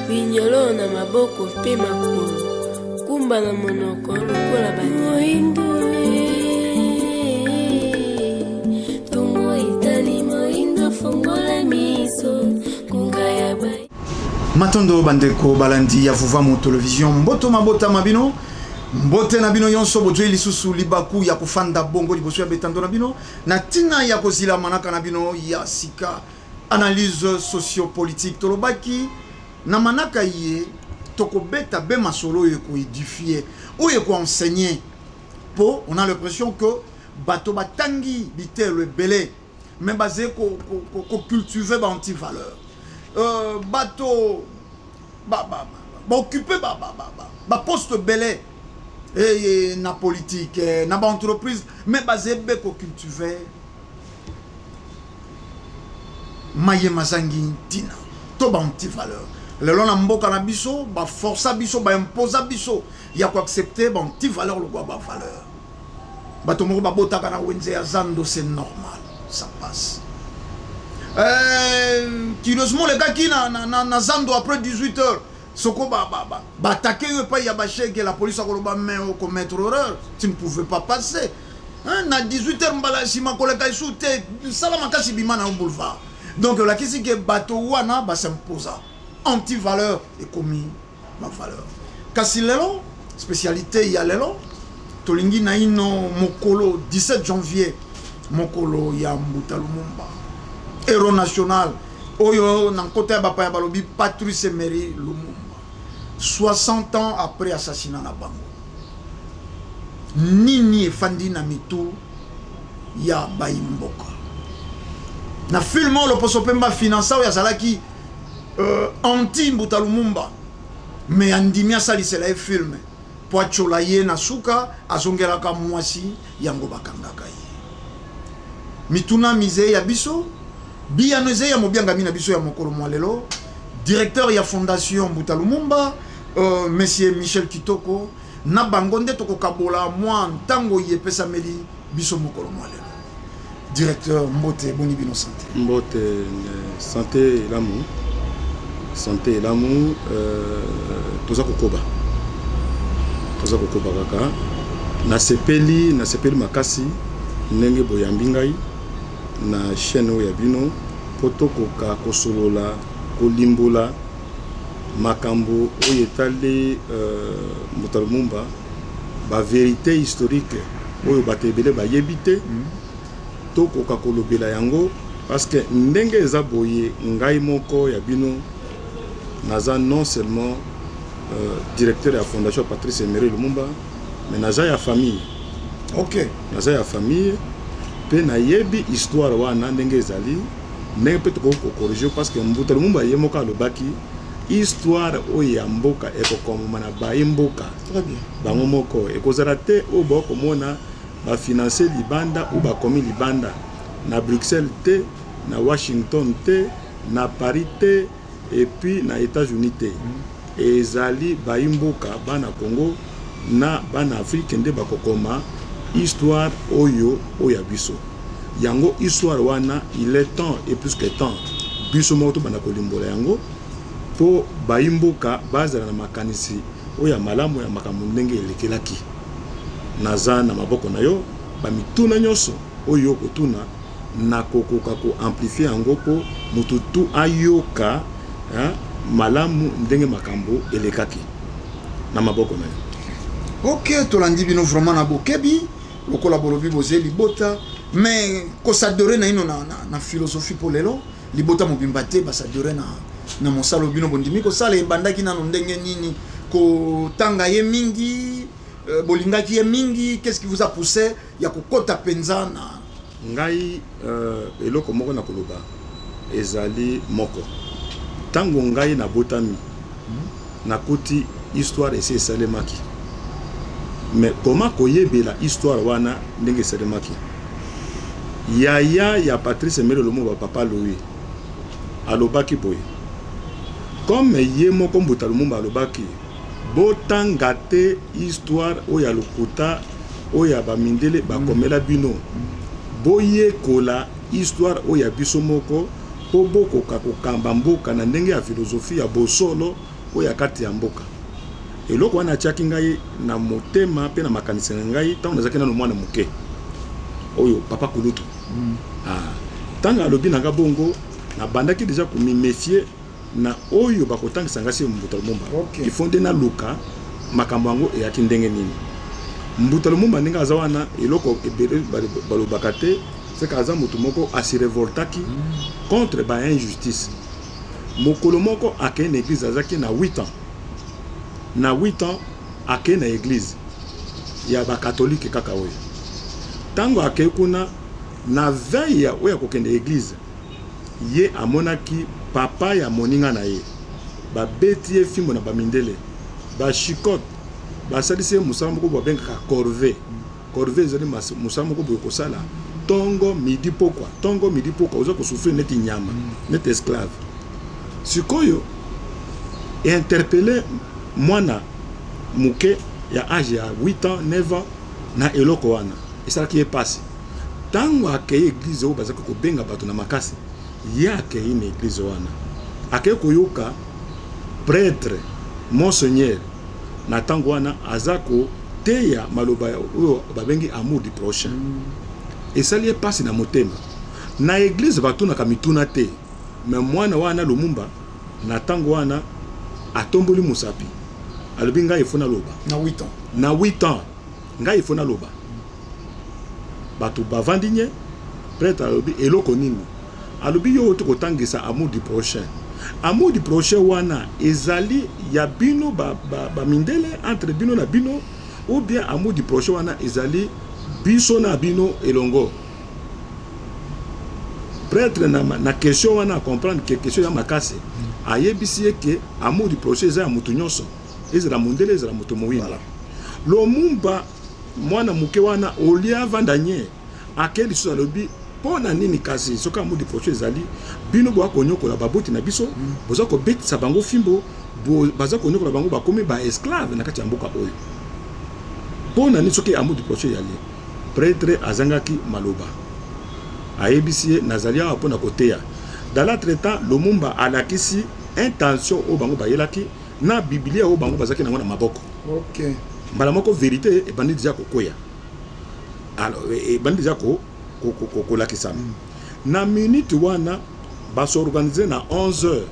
Minyololo na maboko mpe makolo, nkumba na monoko lokola ba moindo Tongo etali moindo fongola miso ngonga ya ba Matondo bandeko balandi ya Vuvamu Television, mboto mabota ma bino, mbote na bino yonso bozwi lisusu libaku ya kofanda bongo liboso ya betando na bino na ntina ya kozila manaka na bino ya sika analyse sociopolitique. Tolobaki na manaka ye tokobeta be masolo oyo ekoedifie, oyo ekoenseigner, po on a l'impression que bato batangi bitelo ebele mais bazali kocultive ba anti-valeur, bato baoccupe baposte ebele na politique, na baentreprise, mais bazali be kocultive maye mazangi ntina to ba anti-valeur. Lelo na mboka na biso baforsa biso, baimposa biso ya koaccepte ba anti-valeur lokola bavaleur. Bato moko babotaka na wenze ya zando, c'est normal, ça passe. Curieusement olekaki na zando après 18 heures, soko baattaquer yo epai ya bashege, la police akoloba mais okommettre erreur, tu ne pouvais pas passer. Hein, na 18 heures mbala nsima koleka esu te, sala makasi bima na yo boulevard. Donc olakisi ke bato wana basimposa anti-valeur ekomi bavaleur. Kasi lelo spécialité ya lelo, tolingi naino mokolo 17 janvier, mokolo ya Mbuta Lumumba, héros national oyo na nkota ya bapaya balobi Patrice Emery Lumumba. 60 ans après assassinat na bango, nini efandi na mitu ya bayimboka? Na film oyo Loposo Pemba finança, oyo azalaki anti Mbuta Lumumba, mais andimi asalisela ye film po atyola ye, na suka azongelaka mwasi yango, bakangaka ye. Mituna mizei ya biso, biyano ezei ya mobiangami na biso ya mokolo mwa lelo, directeur ya fondation Mbuta Lumumba, monsieur Michel Kitoko. Na bango nde tokokabola mwa ntango ye epesameli biso mokolo mwa lelo. Directeur, mbote, boni bino santé? Mbote, santé elamu, santé elamu. Toza kokoba, toza kokoba kaka. Nasepeli, nasepeli makasi ndenge boyambi ngai na chaîne oyo ya bino mpo tokoka kosolola, kolimbola makambo oyo etali Mbuta Lumumba, bavérité historique oyo bato ebele bayebi te. Tokoka kolobela yango parce que ndenge eza boye, ngai moko ya bino naza non seulement directeur ya fondation Patrice Emery Lumumba, mais naza ya famille. Naza ya famille mpe nayebi histoire wana ndenge ezali, ndenge mpe tokoki kocorriger, parce que Mbuta Lumumba ye moko alobaki histoire oyo ya mboka ekokomama na baye mboka Très bien. bango moko. Ekozala te oyo bakomona bafinance libanda oyo bakomi libanda, na Bruxelles te, na Washington te, na Paris te, et puis na États-Unis te. Ezali bayi mboka, bana Congo na bana Afrique nde bakokoma histoire oyo oyo ya biso. Yango histoire wana, il est temps et plus que temps biso moko tobanda kolimbola yango mpo bayi mboka bazala na makanisi oyo ya malamu ya makambo ndenge elekelaki. Naza na maboko na yo, bamituna nyonso oyo okotuna, nakokoka koamplifier yango mpo motu tu ayoka, hein, malamu ndenge makambo elekaki. Na maboko na yo. Ok, tolandi bino vraiment na bokebi. Lokola bolobi bozali libota, mais kosadore na ino na philosophie, mpo lelo libota mobimba te basadore na mosala oyo bino bondimi kosala. Ebandaki nano ndenge nini kotanga ye mingi, bolingaki ye mingi? Qu'est-ce qui vous a poussé ya kokota mpenza na Ngai, eloko moko na koloba ezali moko: ntango ngai nabotami, nakuti histoire esi esalemaki. Mais koma koyebela histoire wana ndenge esalemaki, yaya ya Patrice Emery Lumumba, papa Louis, alobaki boye: comme ye moko Mbuta Lumumba alobaki, botanga te histoire oyo ya lokuta oyo ya bamindele bakomela bino, boyekola histoire oyo ya biso moko mpo bokoka kokamba mboka na ndenge ya philosophie ya bosolo. Oyo ya kati ya mboka, eloko wana atiaki ngai na motema mpe na makanisi na ngai ntango nazalaki nano mwana moke, oyo papa kulutu. Ah, ntango alobi na nga bongo, nabandaki déjà komiméfier na oyo bakotangisa ngai se Mbuta Lumumba. Il faut nde naluka makambo yango eyaki ndenge nini. Mbuta Lumumba, ndenge aza wana, eloko ebele balobaka te, seke aza motu moko asi révoltaki contre bainjustice. Mokolo moko akei na église, azalaki na 8 ans. Na 8 ans akei na église ya bakatolike kaka oyo. Ntango akei kuna, na veille ya oyo akokende église, ye amonaki papa ya moninga na ye babeti ye fimbo na bamindele, bachicote, basalisi ye mosala moko babengaka corvée. Corvée ezali mosala moko boye kosala ntongo, midi, pokwa, ntongo, midi, pokwa, oza kosouffrir neti nyama, neti esclave. Sikoyo interpeller mwana moke ya age ya 8 ans, 9 ans na eloko wana, esalaki ye mpasi. Ntango akei église oyo bazalaki kobenga bato na makasi, ye akei na église wana, akei koyoka prêtre, monseigneur na ntango wana, aza koteya maloba oyo babengi amour du prochain. Esali ye mpasi na motema. Na église batunaka mituna te, mais mwana wana Lumumba na ntango wana atomboli mosapi, alobi: "Ngai ifo naloba." Na 8 ans? Na 8 ans. "Ngai ifo naloba." Bato bavandi nye. Prêtre alobi: "Eloko nini?" Alobi: "Yo oti kotangisa amour du prochain. Amour du prochain wana ezali ya bino bamindele, ba, ba entre bino na bino, ou bien amour du prochain wana ezali biso na bino elongo?" Prêtre na question wana acomprendre que question ya makasi. Ayebisi ye que amour du prochain eza ya motu nyonso, ezala mondele, ezala moto moyindo. Lumumba, mwana moke wana, olie avanda nye, ake lisusu, alobi: "Mpo na nini kasi, soki amour du prochain ezali, bino boya konyokola baboti na biso, boza kobetisa bango fimbo, baza konyokola bango, bakomi baesclave na kati ya mboka oyo? Mpo na nini soki amour du prochain ezali?" Prêtre azangaki maloba. Ayebisi ye: "Nazali awa mpo na koteya." Dans l'entretemps, Lumumba alakisi intention oyo bango bayelaki na Biblia oyo bango bazalaki nango na maboko. Mbala moko vérité ebandi déjà kokwea. Alors ebandi déjà kolakisama. Na minute wana bas'organiser na 11 heures,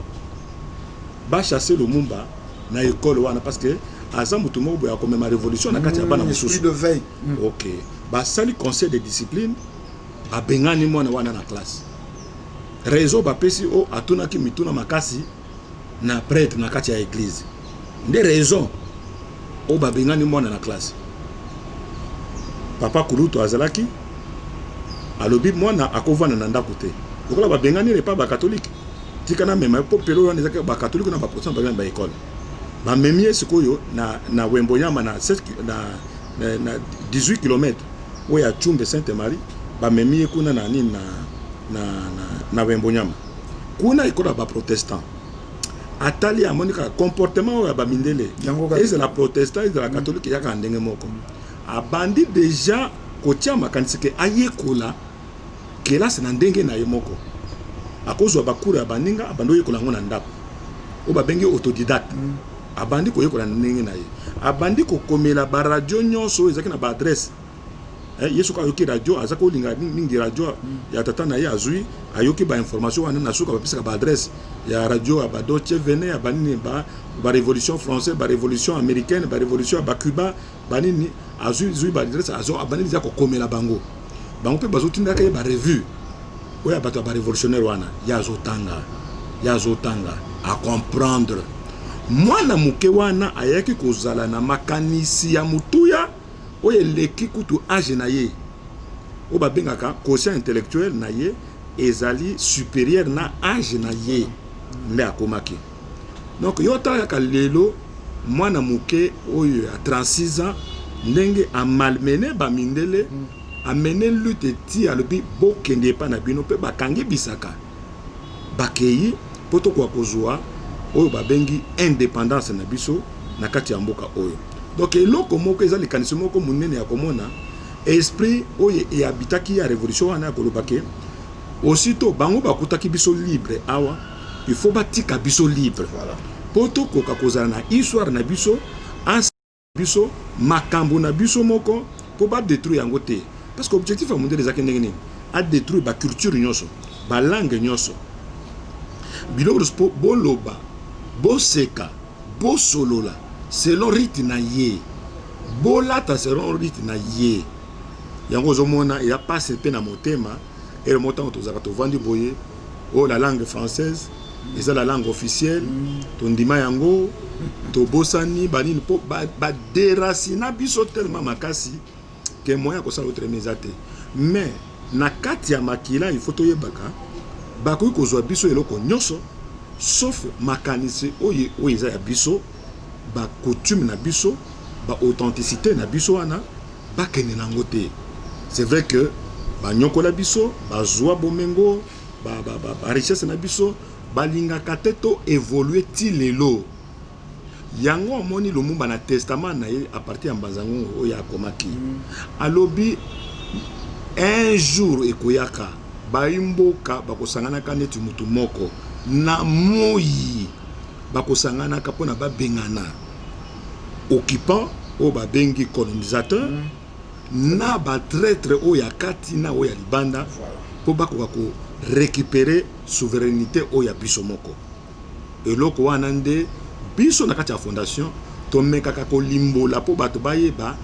bachasse Lumumba na ekole wana, parce que aza motu moko boye akomema révolution na kati ya bana mosusu. Esprit de veille. Ok, basali conseil de discipline, babengani mwana wana na classe. Raison bapesi o atunaki mituna makasi na prêtre na kati ya église, nde raison oyo babengani mwana na classe. Papa kulutu azalaki, alobi: "Mwana akovanda na ndako te lokola babengani epa bakatolike, tika namema ye." Mpo pelo wana ezalaki bakatolike na baprotestant babengani baekole. Bamemi ye sikoyo na Wembo Nyama, na, 7 na 18 km oyo ya Tshumbe Sainte Marie. Bamemi ye kuna na nini, na Wembo Nyama kuna, ekolo ya baprotestant. Atali, amoni kaka comportement oyo ya bamindele. Yango kaka. Ezala protestant, ezala catholique, eyaka ndenge moko. Abandi déjà kotia makanisi que ayekola kelasi na ndenge na ye moko, akozwa bacours ya baninga, abandi oyekola yango na ndako, oyo babengi autodidacte. Abandi koyekola na ndenge na ye, abandi kokomela baradio nyonso oyo ezalaki na baadresse. Ye soki ayoki radio, aza kolinga mingi radio ya tata na ye, azwi, ayoki bainformation wana, na suka bapesaka baadresse ya radio ya baDeutsche Welle, ya banini, barévolution français, barévolution américaine, barévolution ya bacuba, banini. Azwi zwi baadresse, abandi deja kokomela bango. Bango mpe bazotindaka ye barevue oyo ya bato ya barévolutionnaire wana. Ye azotanga, ye azotanga, acomprendre. Mwana moke wana ayaki kozala na makanisi ya motuya oyo eleki kutu age na ye, oyo babengaka quotient intellectuel na ye ezali supérieur na age na ye nde akomaki. Donc yo tala kaka lelo, mwana moke oyo ya 36 ans, ndenge amalmener bamindele, amener lutte ti alobi: "Bokende epai na bino." Mpe bakangi bisaka, bakei mpo tokoka kozwa oyo babengi indépendance na biso na kati ya mboka oyo. Donc eloko moko eza likanisi moko monene ya komona esprit oyo ehabitaki ya révolution wana, ya koloba que aussitôt bango bakutaki biso libre awa, il faut batika biso libre. Mpo tokoka kozala na histoire na biso, biso makambo na biso moko, mpo badétruire yango te, parce que objectif ya mondele ezalaki ndenge nini? Adétruire baculture nyonso, balangue nyonso, biloko nyonso, mpo boloba, boseka, bosolola selon rite na ye, bolata selon rite na ye. Yango ozomona eza pasi mpe na motema. Ere mo ntango tozalaka, tovandi boye, oyo la langue française eza la langue officielle, tondima yango, tobosani banini, mpo badéracina biso tellement makasi ke moyen ya kosala autrement eza te. Mais na kati ya makila, il faut toyebaka, bakoki kozwa biso eloko nyonso sauf makanisi oyo oyo eza ya biso, bacoutume na biso, baauthenticité na biso wana, bakende nango te. C'est vrai que banyokola biso, bazwa bomengo, barichesse na biso, balingaka te to évolue ti lelo. Yango amoni Lumumba na testament na ye, à partir ya Mbanza Ngungu oyo akomaki, alobi un jour ekoyaka, bayimboka bakosanganaka neti mutu moko na moi, bakosanganaka mpona babengana occupant oyo babengi colonisateur na batraître oyo ya kati na oyo ya libanda, mpo bakoka korécupérer souveraineté oyo ya biso moko. Eloko wana nde biso na kati ya fondation tomekaka kolimbola mpo bato bayeba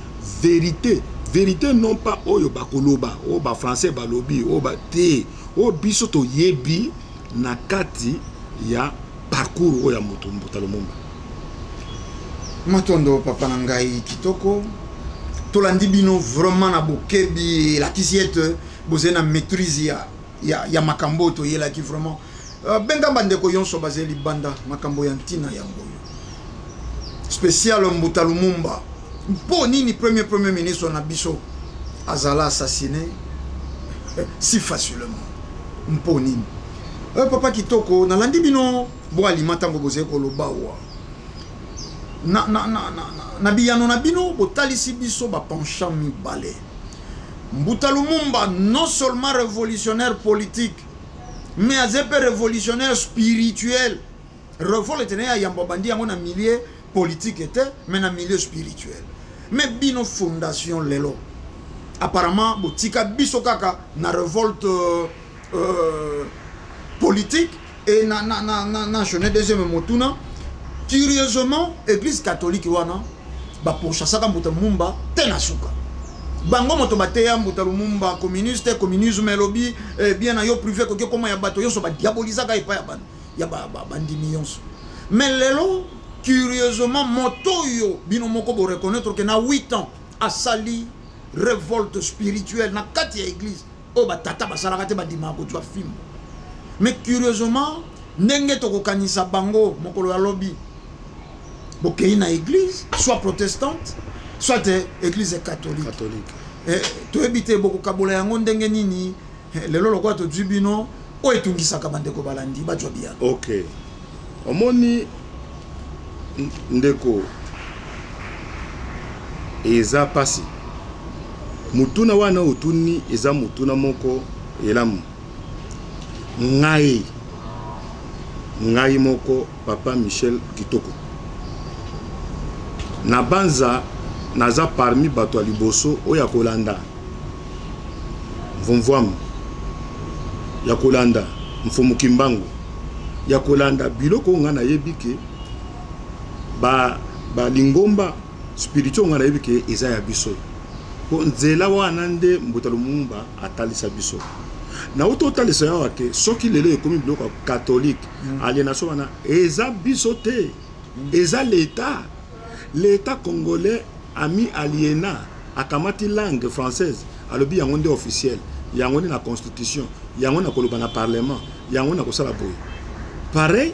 vérité. Vérité non pas oyo bakoloba, oyo bafrançais balobi, oyo ba te, oyo biso toyebi na kati ya parcours oyo ya moto Mbuta Lumumba. Matondo, papa na ngai Kitoko. Tolandi bino vraiment na bokebi, elakisi ete bozali na maîtrise ya makambo oyo toyelaki vraiment. Benga bandeko nyonso bazali libanda, makambo ya ntina yango oyo, spécial Mbuta Lumumba. Mpo nini premier ministre na biso azala assassiné si facilement? Mpo nini? Papa Kitoko, nalandi bino bo alima ntango bozali koloba wa na biyano na bino, botalisi biso bapenchant mibale. Mbuta Lumumba, non seulement révolutionnaire politique, mais aza mpe révolutionnaire spirituel. Révolte na ye ya yambo, abandi yango na milieu politique te, mais na milieu spirituel. Mais bino fondation lelo, apparemment botika biso kaka na révolte politique. Et na jeune deuxième motuna, curieusement, église catholique wana bapourchassaka Mbuta Lumumba te. Na suka bango moto bateya Mbuta Lumumba communiste, communisme elobi bien na yo privé koki ekoma ya bato nyonso, badiabolisaka epai ya ya bandimi nyonso. Mais lelo, curieusement, moto oyo bino moko boreconnaître ke na 8 ans asali révolte spirituelle na kati ya église oyo batata basalaka te, bandimaka kozwa fimbo, mais curieusement, ndenge tokokanisa bango mokolo ya lobi, bokei na église soit protestante, soit église catholique, catholique. Toyebi te bokokabola yango ndenge nini. Lelo lokola tozwi bino, oyo etungisaka bandeko balandi, bazwa biyano. Ok, omoni ndeko, eza mpasi. Mutuna wana otuni eza mutuna moko elamu. Ngai moko, papa Michel Kitoko, na banza naza parmi bato ya liboso oyo ya kolanda Mvumvwamu, ya kolanda Mfumu Kimbangu, ya kolanda biloko oyo ngai nayebi ke balingomba ba spirituel oyo ngai nayebi ke eza ya biso, mpo nzela wana nde Mbuta Lumumba atalisa biso. Nauti otalisa yawa ke soki lelo ekomi biloko ya catholique, aliénation wana eza biso te, eza l'état. L'état congolais ami aliéna, akamati langue française, alobi yango nde officiel, yango nde na constitution, yango na koloba na parlement, yango na kosala boye. Pareil,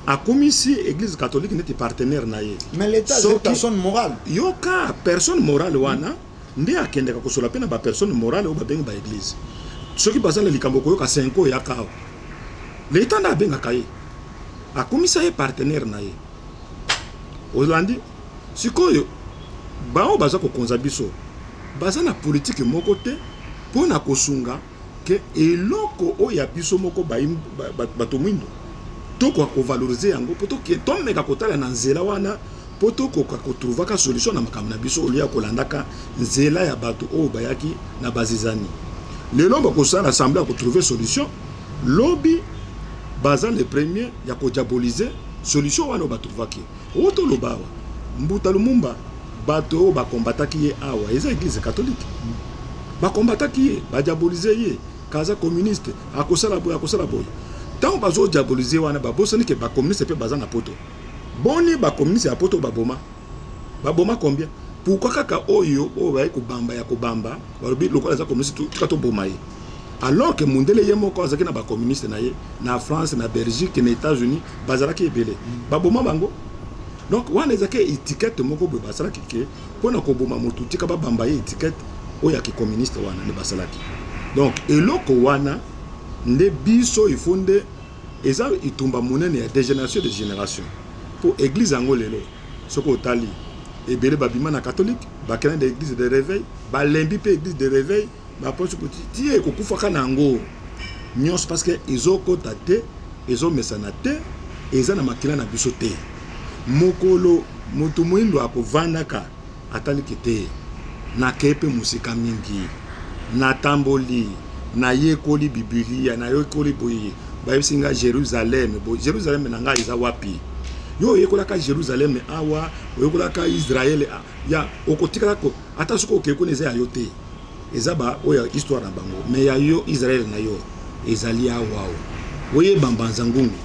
akomisi église catholique neti partenaire na ye. Mais l'état, c'est personne morale. Yoka, personne morale wana nde akendeka kosola mpe na bapersone morale oyo babengi baeglise. Soki baza na likambo, koyoka senko oyaka awa, leta nde abengaka ye, akomisa ye partenaire na ye. Olandi sikoyo, bango baza kokonza biso, baza na politike moko te mpo na kosunga ke eloko oyo ya biso moko bato mwindo. Tokoka kovaloriser yango mpo tomeka kotala na nzela wana, mpo tokoka kotrouvaka solution na makambo na biso, olia kolandaka nzela ya bato oyo bayaki na bazizani. Lelo bakosala assemblée ya kotrouver solution, lobi baza le premier ya kodiaboliser solution wana oyo batrouvaki. Oyo toloba awa, Mbuta Lumumba, bato oyo bakombataki ye awa eza Église catholique. Bakombataki ye, badiaboliser ye, kaza communiste, akosala boye, akosala boye. Ntango bazodiaboliser wana, babosani ke bacommuniste mpe baza na Poto. Boni bacommuniste ya Poto baboma, baboma combien? Pourquoi kaka oyo baye kobamba ya kobamba, balobi lokola aza communiste, tika toboma ye, alors que mundele ye moko azalaki na bacommuniste na ye na France, na Belgique, na États-Unis, bazalaki ebele, baboma bango? Donc wana ezalaki étiquette moko boye basalaki ke mpona koboma motu, tika babamba ye étiquette oyo ya kicommuniste wana nde basalaki. Donc eloko wana nde biso ifo nde eza etumba monene ya de génération de génération, mpo église yango lelo, soki otali, ebele babima na catholique, bakenda na église de réveil, balembi mpe église de réveil, baposi ti ekokufaka na yango nyonso, parce que ezokɔta te, ezomesana te, eza na makila na biso te. Mokolo moto moyindo akovandaka, ataliki te, nakei mpe mosika mingi, natamboli, nayekoli Bibilia, nayekoli boye, bayebisi nga Jérusalem boye. Jérusalem na ngai eza wapi? Yo oyekolaka Jérusalem awa, oyekolaka Israele ya okotikala ata soki okei kuna, eza ya yo te, eza ba oyo histoire na bango. Mais ya yo, Israele na yo ezali awa. Oyeba Mbanza Ngungu,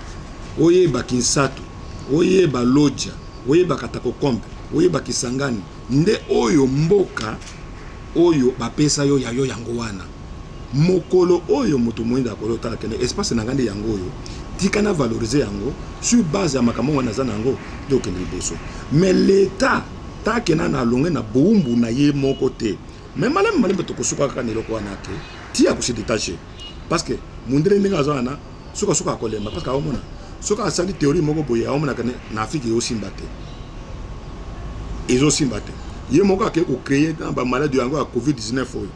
oyeba Kinsatu, oyeba Lodja, oyeba Katakokombe, oyeba Kisangani, nde oyo mboka oyo bapesa yo ya yo yango wana. Mokolo oyo moto moyindo akolo otala kende espace na ngai nde yango oyo, tika na valoriser yango sur base ya makambo wana naza na yango, nde okende liboso. Mais l'État takenda na alonge na bowumbu na ye moko te. Mais malembe malembe tokosuka kaka na eloko wana ke ti akose détacher, parce que mundele ndenge aza wana, sukasuka akolemba, parce que aomona soki asali théorie moko boye, aomonaka na Afrique ezosimba te, ezosimba te. Ye moko akei kocréer na bamaladi yango ya COVID-19 oyo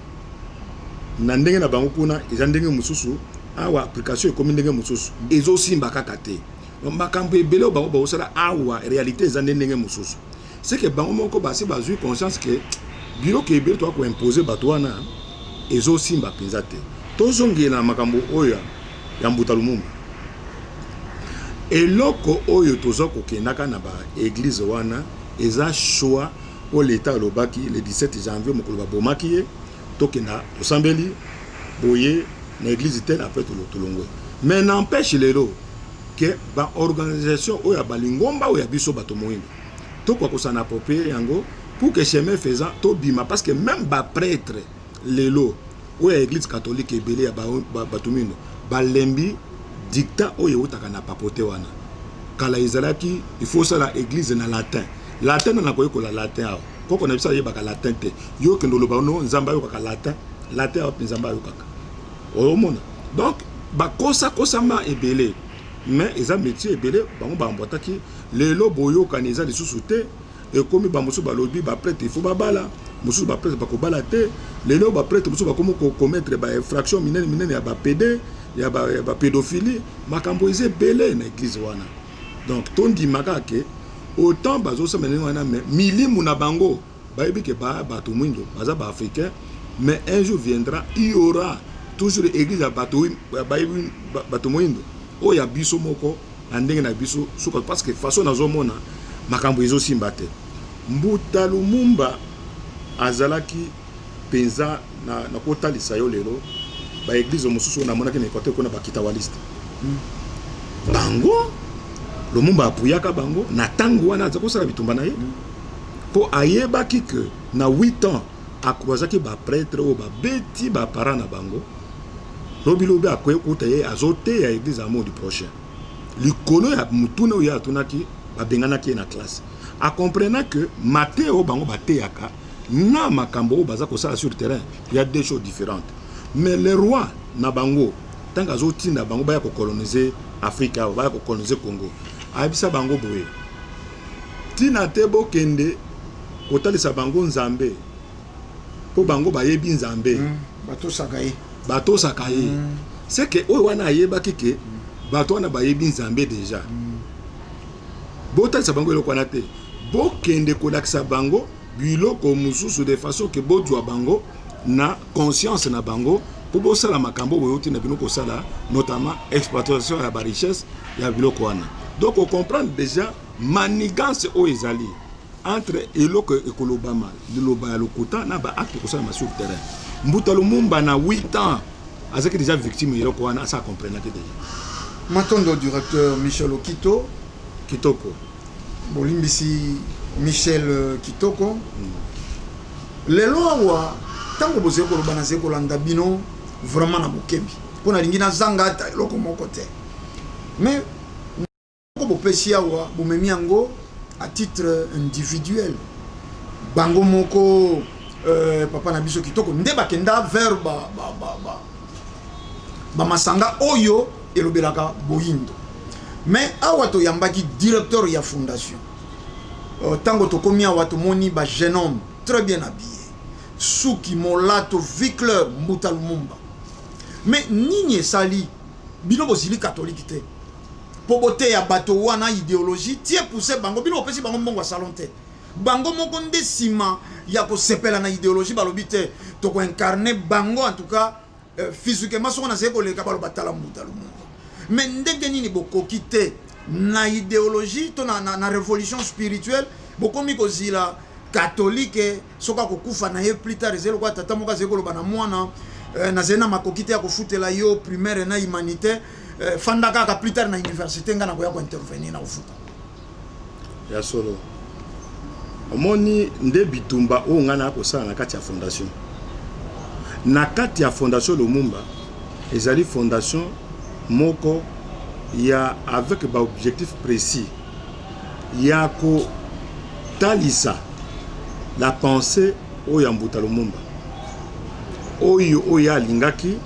na ndenge na bango kuna eza ndenge mosusu, awa application ekomi ndenge mosusu, ezosimba kaka te. Makambo ebele oyo bango bakosala awa, réalité eza nde ndenge mosusu. C'est que bango moko basi bazwi conscience ke biloko ebele toka koimposer bato wana ezosimba mpenza te. Tozongela na makambo oyo ya Mbuta Lumumba. Eloko oyo toza kokendaka na baéglise wana eza choix oyo l'État alobaki le 17 janvier, mokolo babomaki ye, tokenda tosambeli boye na église te, après tolongwe. Mais n'empêche, lelo ke baorganisation oyo ya balingomba oyo ya biso bato moyindo, tokoka kosana approprier yango pour que chemin faisant tobima, parce que même baprêtre lelo oyo ya Église catholique, ebele ya bato mindo balembi dictat oyo eutaka na papauté wana. Kala ezalaki il faut osala église na latin. Latin na nakoyekola latin awa, koko na biso ayebaka latin te. Yo okende oloba no Nzambe ayokaka latin. Latin awa mpe Nzambe ayokaka? Omona, donc bakosakosama ebele, mais eza métier ebele bango bambwataki. Lelo boyokani eza lisusu te. Ekomi bamosusu balobi baprêtre il faut babala, mosusu baprêtre bakobala te. Lelo baprêtre mosusu bakomi kocommettre bainfraction minene minene ya bapédé, ya bapédophilie. Makambo eza ebele na église wana. Donc tondima kaka ke autant bazosala ndenge wana, mais milimu na bango bayebi ke bato mwindo baza baafricain. Mais un jour viendra, il y aura toujours église ya bato bayebi bato moyindo oyo ya biso moko na ndenge na biso suka, parce que façon nazomona makambo ezosimba te. Mbuta Lumumba azalaki mpenza na kotalisa yo lelo baéglise mosusu oyo namonaki na Équateur kuna, bakitawaliste bango, Lumumba apuyaka bango na ntango wana aza kosala bitumba na ye, mpo ayebaki ke na 8 ans akroisaki baprêtre oyo babeti baparent na bango. Lobilobi akoki kuta ye azoteya église Amour du Prochain. Likolo ya mutuna oyo atunaki, babenganaki ye na classe. Acomprena que mate oyo bango bateyaka na makambo oyo baza kosala sur terrain, ya deux choses différentes. Mais le roi na bango, ntango azotinda bango baya kocoloniser Afrique awa, baya kocoloniser Congo, ayebisa bango boye: ntina te bokende kotalisa bango Nzambe, mpo bango bayebi Nzambe. Batosaka ye. Batosaka ye. C'est que oyo wana ayebaki ke Bato wana bayebi Nzambe deja. Botalisa bango eloko wana te, bokende kolakisa bango biloko mosusu de façon ke bozwa bango na conscience na bango mpo bosala makambo boyoti na bino kosala, notamment exploitation ya barichesse ya biloko wana. Donc ocomprendre déjà manigance oyo ezali entre eloko ekolobama, liloba ya lokuta, na baacte ekosalama sur terrain. Mbuta Lumumba na 8 ans azalaki déjà victime ya eloko wana, asa acomprenaki déjà. Matondo, directeur Michel Okito. Kitoko. Bolimbisi, Michel Kitoko. Lelo awa, ntango bozali koloba, nazali kolanda bino vraiment na bokebi, mpo nalingi nazanga ata eloko moko te. Mais moko bopesi awa, bomemi yango à titre individuel, bango moko, papa na biso Kitoko nde bakenda vers bamasanga oyo elobelaka boyindo. Mais awa toyambaki directeur ya fondation. Ntango tokomi awa, tomoni bajeune homme très bien habillé, suki molato vicleur Mbuta Lumumba. Mais nini esali bino bozili catholique te mpo boteya bato wana idéologie tie pousse bango? Bino bopesi bango mbongo ya salon te, bango moko nde nsima ya kosepela na idéologie balobi te tokoincarne bango. En tout cas, physiquement, soko nazali koleka, baloba: "Tala Mbuta Lumumba." Mais ndenge nini bokoki te na idéologie to na révolution spirituelle, bokomi kozila catholique soki akokufa na ye plus tard? Ezali lokola tata moko azali koloba na mwana: "Nazali na makoki te ya kofutela yo primaire na humanité, fanda kaka, plus tard na université ngai nakoya kointervenir na kofuta." Ya solo, omoni nde bitumba oyo ngai na kosala na kati ya fondation. Na kati ya Fondation Lumumba, ezali fondation moko ya avec baobjectif précis ya kotalisa la pensée oyo ya Mbuta Lumumba, oyo alingaki,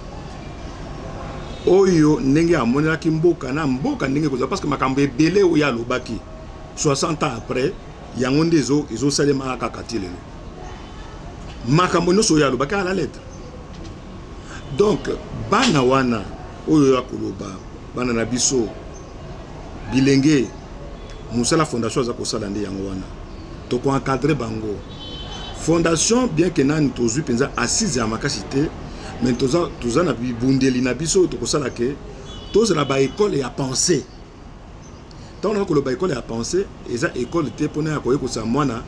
oyo ndenge amonelaki mboka na mboka ndenge kozala, parce que makambo ebele oyo alobaki, 60 ans après, yango nde ezosalemaka kaka ti lelo. Makambo nyonso oyo alobaki à la lettre. Donc bana wana oyo ya koloba, bana na biso bilenge, mosala fondation aza kosala nde yango wana. Tokoencadre bango. Fondation, bien ke nani tozwi mpenza assise ya makasi te, mais toza na bibundeli na biso oyo tokosala ke tozala baekole ya pensée. Ntango na koloba ekole ya pensée, eza ekole te mpona ya koyekosa mwana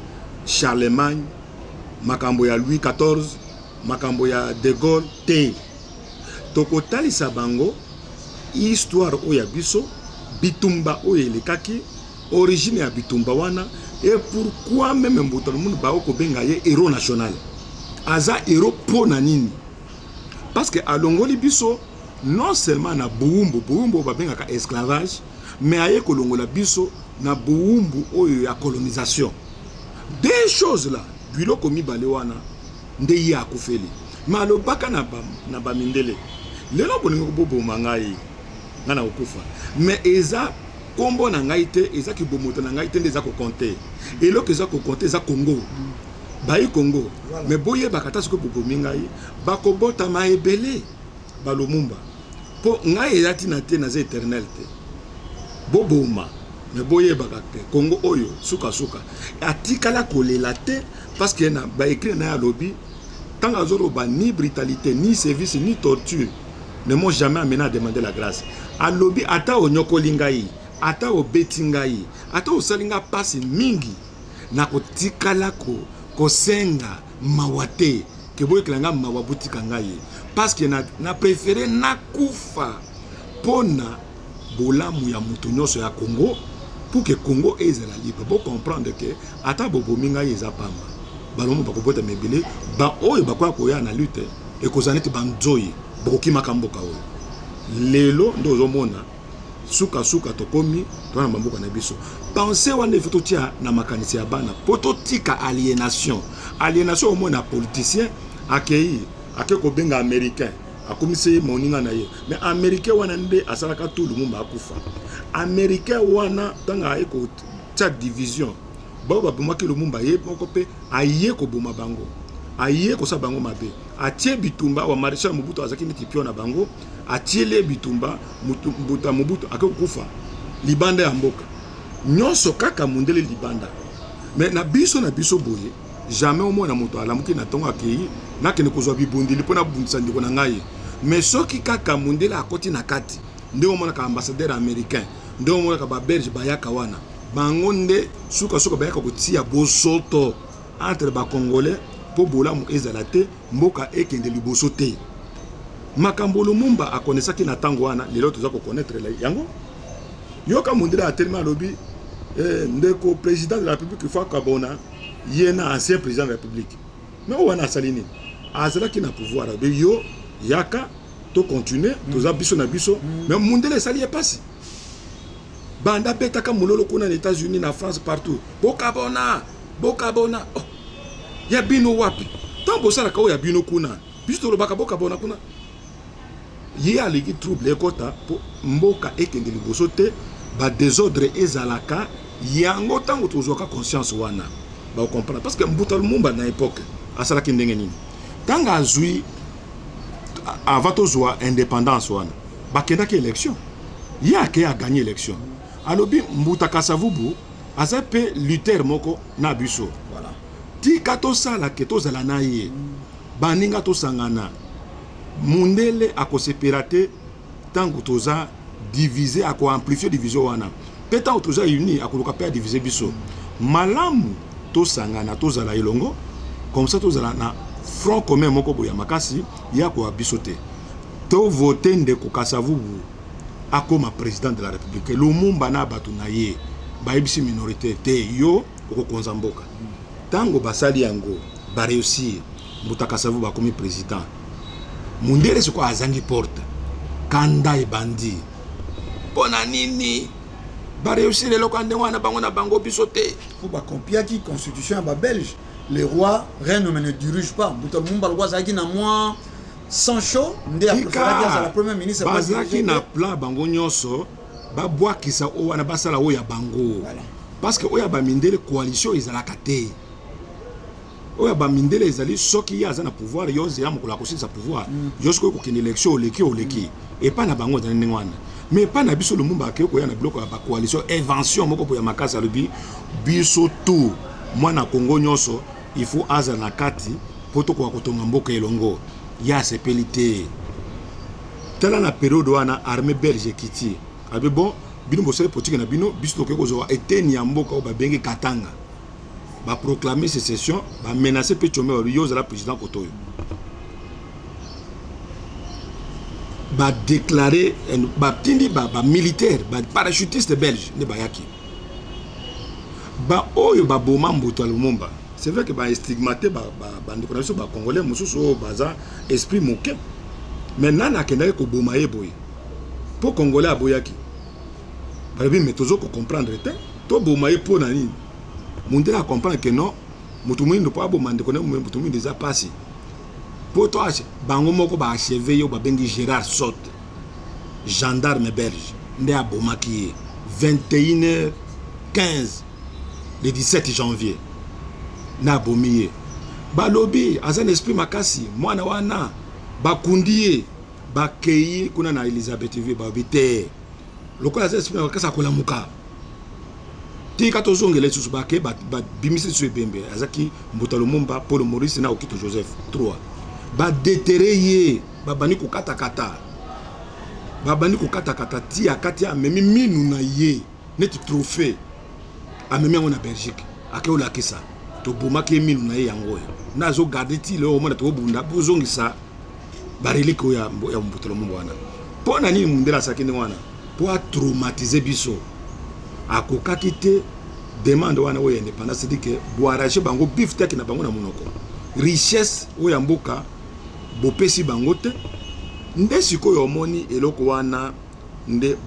Charlemagne, makambo ya Louis XIV, makambo ya de Gaulle te. Tokotalisa bango histoire oyo ya biso, bitumba oyo elekaki, origine ya bitumba wana et pourquoi même Mbuta Lumumba bao kobenga ye héros national. Aza héros mpo na nini? Parce que alongoli biso non seulement na buwumbu, buwumbu oyo babengaka esclavage, mais aye kolongola biso na buwumbu oyo ya colonisation. Deux choses là, biloko mibale wana nde ye akufeli. Me alobaka na bamindele: "Lelo bolingi boboma ngai, ngai na kokufa, mais eza nkombo na ngai te, eza kibomoto na ngai te nde eza kocompter. Eloko eza kocompter eza Congo, bayi Congo." Voilà. Mais boyebaka, ata soki bobomi ngai, bakobotama ebele balumumba, mpo ngai eza ntina te, naza éternel te. Boboma, me boyebaka ke Congo oyo sukasuka atikala kolela te, parce que na baécrit na ye alobi, ntango azoloba: "Ni brutalité, ni sévice, ni torture ne m'ont jamais amené à demander la grâce." Alobi: "Ata onyokoli ngai, ata obeti ngai, ata osali ngai mpasi mingi, nakotikala kosenga mawa te, ke boyekela ngai mawa, botika ngai, parce que na préféré nakufa mpo na bolamu ya moto nyonso ya Congo, pour que Congo ezala libre. Bocomprendre ke ata bobomi ngai, eza pamba. Balomo bakobotama ebele, baoyo bakoya koya na lutte, ekozala neti banzoi bokokimaka mboka oyo." Lelo nde ozomona sukasuka tokomi toza na bamboka na biso. Pensée wana il faut totia na makanisi ya bana mpo totika aliénation. Aliénation, omona politicien akei, ake kobenga Américain, akomisi ye moninga na ye, mais Américain wana nde asalaka tu Lumumba akufa. Américain wana, ntango aye kotia division, bao babomaki Lumumba, ye moko mpe aye koboma bango. Aye kosala bango mabe, atie bitumba wa Maréchal Mobutu azalaki neti pion na bango, atieli ye bitumba. Mbuta Mobutu ake kokufa libanda ya mboka, nyonso kaka mundele libanda. Mais na biso, na biso boye, jamais omona moto alamuki na ntongo, akei, nakende kozwa bibundeli mpo nabundisa ndeko na ngai. Mais soki kaka mundele akoti na kati, nde omonaka ambassadeur américain, nde omonaka babelge bayaka wana. Bango nde sukasuka bayaka kotia bosoto entre bacongolais mpo bolamu ezala te, mboka ekende liboso te. Makambo Lumumba akonesaki na ntango wana, lelo toza koconnaître yango. Yoka, mundele atelemi, alobi: eh, ndeko président de la République, faut akabona ye na ancien président de la République. Mais oyo wana asali nini? Azalaki na pouvoir, alobi: yo yaka, tocontinue, toza biso na biso. Mais mundele esali ye mpasi. Banda betaka mololo kuna na États-Unis, na France, partout: bokabona, bokabona. Oh, ya bino wapi? Ntango bosalaka oyo ya bino kuna, biso tolobaka bokabona kuna. Ye alingi trouble ekota mpo mboka ekende liboso te, badésordre ezalaka. Yango ntango tozwaka conscience wana, bakocomprendre, parce que Mbuta Lumumba na époque asalaki ndenge nini? Ntango azwi, avant tozwa indépendance wana, bakendaki élection, ye akei, agagné élection. Alobi: Mbuta Kasavubu aza mpe lutteur moko na biso. Tika tosala ke tozala na ye, baninga tosangana. Mundele akosepela te ntango toza divisé, akoamplifie division wana. Mpe ntango toza uni, akoluka mpe adivise biso. Malamu tosangana, tozala elongo, comme ça tozala na front commun moko boye ya makasi ya koya biso te. Tovote ndeko Kasavubu akóma président de la République. Lumumba na bato na ye bayebisi minorité te: yo okokonza mboka. Ntango basali yango, baréussir, Mbuta Kasavubu akomi président. Mundele sikoyo azangi porte, kanda ebandi. Mpo na nini baréussir eloko ya ndenge wana, bango na bango, biso te? Po bakopiaki constitution ya babelge: le roi règne mais ne dirige pas. Mbuta Lumumba lokwa azalaki na mwa sang chaud, nde apréféraki azala premier ministre. Bazalaki na plan bango nyonso, babwakisa oyo wana, basala oyo ya bango. Parce que oyo ya bamindele, coalition ezalaka te. Oyo ya bamindele ezali soki ye aza na pouvoir, yo zela mokolo akosilisa pouvoir, yo soki okokende élection, oleki, oleki. Epai na bango ezali ndenge wana. Mais epai na biso, Lumumba akei koya na biloko ya bacoalition, invention moko boye ya makasi. Alobi: biso tu, mwana Kongo nyonso, il faut azala na kati mpo tokoka kotonga mboka elongo. Ye asepeli te. Tala, na période wana, armée belge ekiti. Abi: bon, bino bosali politike na bino, biso tokoki kozwa eteni ya mboka oyo babengi Katanga. Baproclame sécession, bamenace mpe Tshombe, balobi: yo ozala président koto oyo. Badéclare, batindi bamilitaire, baparachutiste belge nde bayaki, baoyo baboma Mbuta Lumumba. C'est vrai que baestigmate bandeko na biso bacongolais mosusu oyo baza esprit moke. Mais nani akendaki koboma ye boye? Mpo congolais aboyaki. Balobi: mais tozo kocomprendre te, toboma ye mpo na nini? Mundele acomprendre ke non, moto moyindo mpo aboma ndeko na moto moyindo eza mpasi. Mpo to bango moko baachevé ye, oyo babengi Gérard Soete, gendarme belge, nde abomaki ye 21 h 15 le 17 janvier. Na abomi ye, balobi aza na esprit makasi mwana wana. Bakundi ye, bakei kuna na Elizabethville, balobi te, lokola aza esprit makasi, akolamuka, tika tozongela lisusu. Bake, babimisi lisusu ebembe. Azaki Mbuta Lumumba, Paul Maurice na Okito Joseph, 3. Badéterre ye, babandi kokatakata, babandi kokatakata ti akati. Amemi minu na ye neti trophée, amemi yango na Belgique, ake olakisa: tobomaki ye, minu na ye yango oyo na azogarde ti lelo. Omona, tobunda bozongisa barelique oyo ya Mbuta Lumumba wana. Mpo na nini mundele asalaki ndenge wana? Mpo atraumatize biso. Akokaki te demande wana oyo ya indépendance, c'est-à-dire que boarrache bango bifteck na bango na monoko, richesse oyo ya mboka bopesi bango te. Nde sikoyo omoni eloko wana nde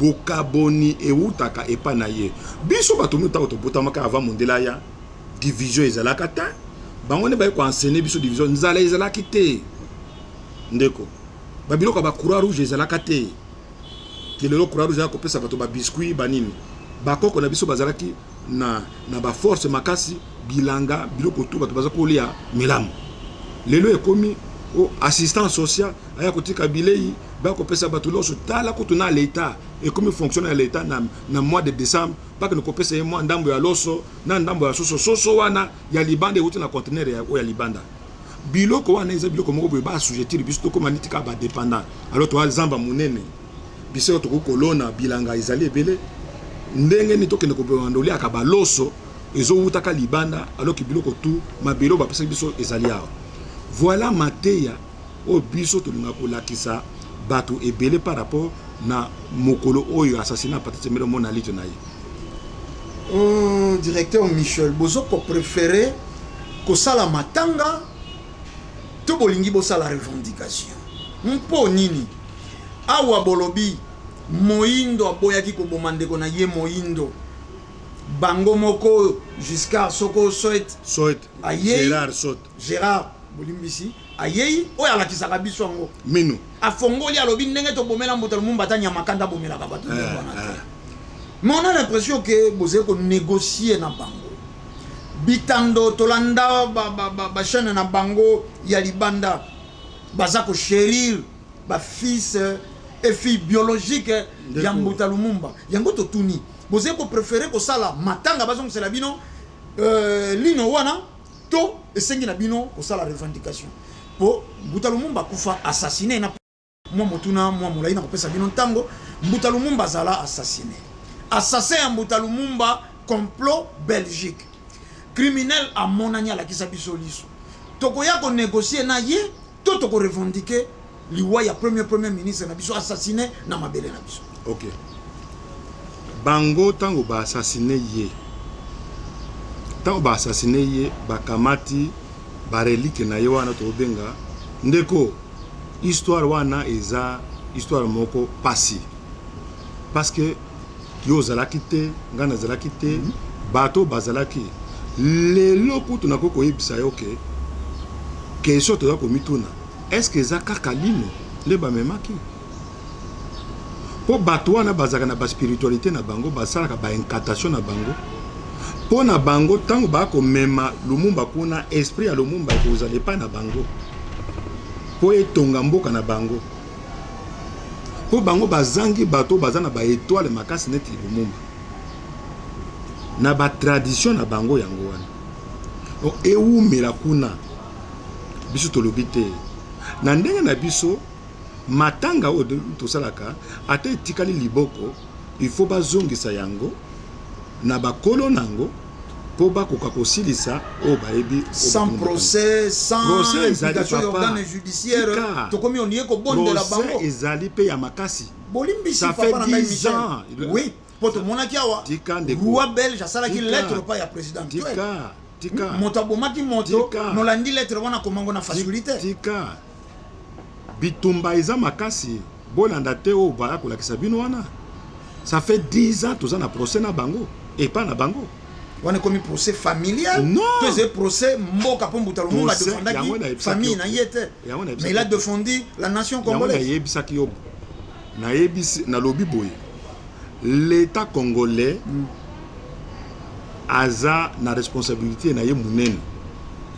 bokaboni ewutaka epai na ye. Biso bato mingi, ntango tobotamaka, avant mondele aya, division ezalaka te. Bango nde baye koenseigne biso division. Nzala ezalaki te, ndeko. Babiloko ya bacroix rouge ezalaka te. Ke lelo croix rouge aya kopesa bato babiscuit, banini. Bakoko na biso bazalaki na baforce makasi, bilanga, biloko tu, bato baza kolia milamu. Lelo ekomi o assistant social aya kotika bilei, bakopesa bato loso. Tala kutu na l'État, ekomi fonctionnaire ya l'État na mois de décembre, bakende kopesa ye mwa ndambo ya loso na ndambo ya soso. Soso wana ya libanda, euti na conteneur oyo ya libanda. Biloko wana eza biloko moko boye baassujettir biso, tokóma neti kaka badépendant. Alors toa zamba monene, biso tokoki kolona bilanga, ezali ebele. Ndenge nini tokende kobanda oliaka baloso ezowutaka libanda, alors que biloko tu mabele oyo bapesaki biso ezali awa? Voilà mateya oyo biso tolingaka kolakisa bato ebele par rapport na mokolo oyo assassinat Patrice Emery mona lito na ye. Directeur Michel, bozo kopréférer kosala matanga to bolingi bosala revendication? Mpo nini awa bolobi moyindo aboyaki koboma ndeko na ye moyindo, bango moko Giscard soko Soit Soit. Ayei. Gérard Sot. Gérard, bolimbisi, ayei oyo alakisaka biso yango. Mino. Afongoli, alobi ndenge tobomela mbuta Lumumba, ata nyamakanda abomelaka bato ndenge wana te. Mais on a l'impression que bozali konégocier na bango. Bitando tolanda bachaîne na bango ya libanda, baza kochérir bafils et fille biologique ya Ndeko. mbuta Lumumba. Yango totuni: bozali kopréférer kosala matanga, bazongisela bino lino wana, to esengi na bino kosala revendication po mbuta Lumumba akufa assassiné? Na mwa motuna mwa molai na kopesa bino ntango. Mbuta Lumumba azala assassiné, assassin ya mbuta Lumumba, complot Belgique, criminel amonani, alakisa biso liso. Tokoya konégocier na ye to tokorevendiquer liwa ya premier ministre na biso assassiné na mabele na biso? Ok, bango ntango baassassiner ye, ntango baassassiner ye, bakamati barelique na ye wana. Tokobenga ndeko, histoire wana eza histoire moko pasi, parce que yo ozalaki te, ngai nazalaki te, bato bazalaki. Lelo kutu nakoki koyebisa yo ke question toza komituna: est ce que eza kaka lino nde bamemaki? Mpo bato wana bazalaka na baspiritualité na bango, basalaka baincantation na bango mpo na bango. Ntango baya komema Lumumba kuna, esprit ya Lumumba ekozala epai na bango mpo etonga mboka na bango, mpo bango bazangi bato baza na baétoile makasi neti Lumumba na batradition na bango. Yango wana ewumela kuna. Biso tolobi te na ndenge na biso. Matanga oyo tosalaka, ata etikali liboko, il faut bazongisa yango na bakolo na yango mpo bakoka kosilisa oyo bayebi. Sans procès, sans implication ya organe judiciaire, tokomi onie kobondela bango. Ezali mpe ya makasi. Bolimbisi, papa na ngai Michel, oui, mpo tomonaki awa roi belge asalaki lettre pa ya président. Tika, tika. Moto abomaki moto, nolandi lettre wana, komango na facilité. Tika, bitumba eza makasi. Bolanda te oyo baya kolakisa bino wana. Ça fait 10 ans toza na procès na bango, epa na bango. Wana ekomi procès familial? Non. To ezali procès mboka, mpo mbuta Lumumba adefendaki famille na ye te, mais il a défendu la nation congolaise. Nayebisaki yo, nayebisi, nalobi boye: l'État congolais aza na responsabilité na ye monene.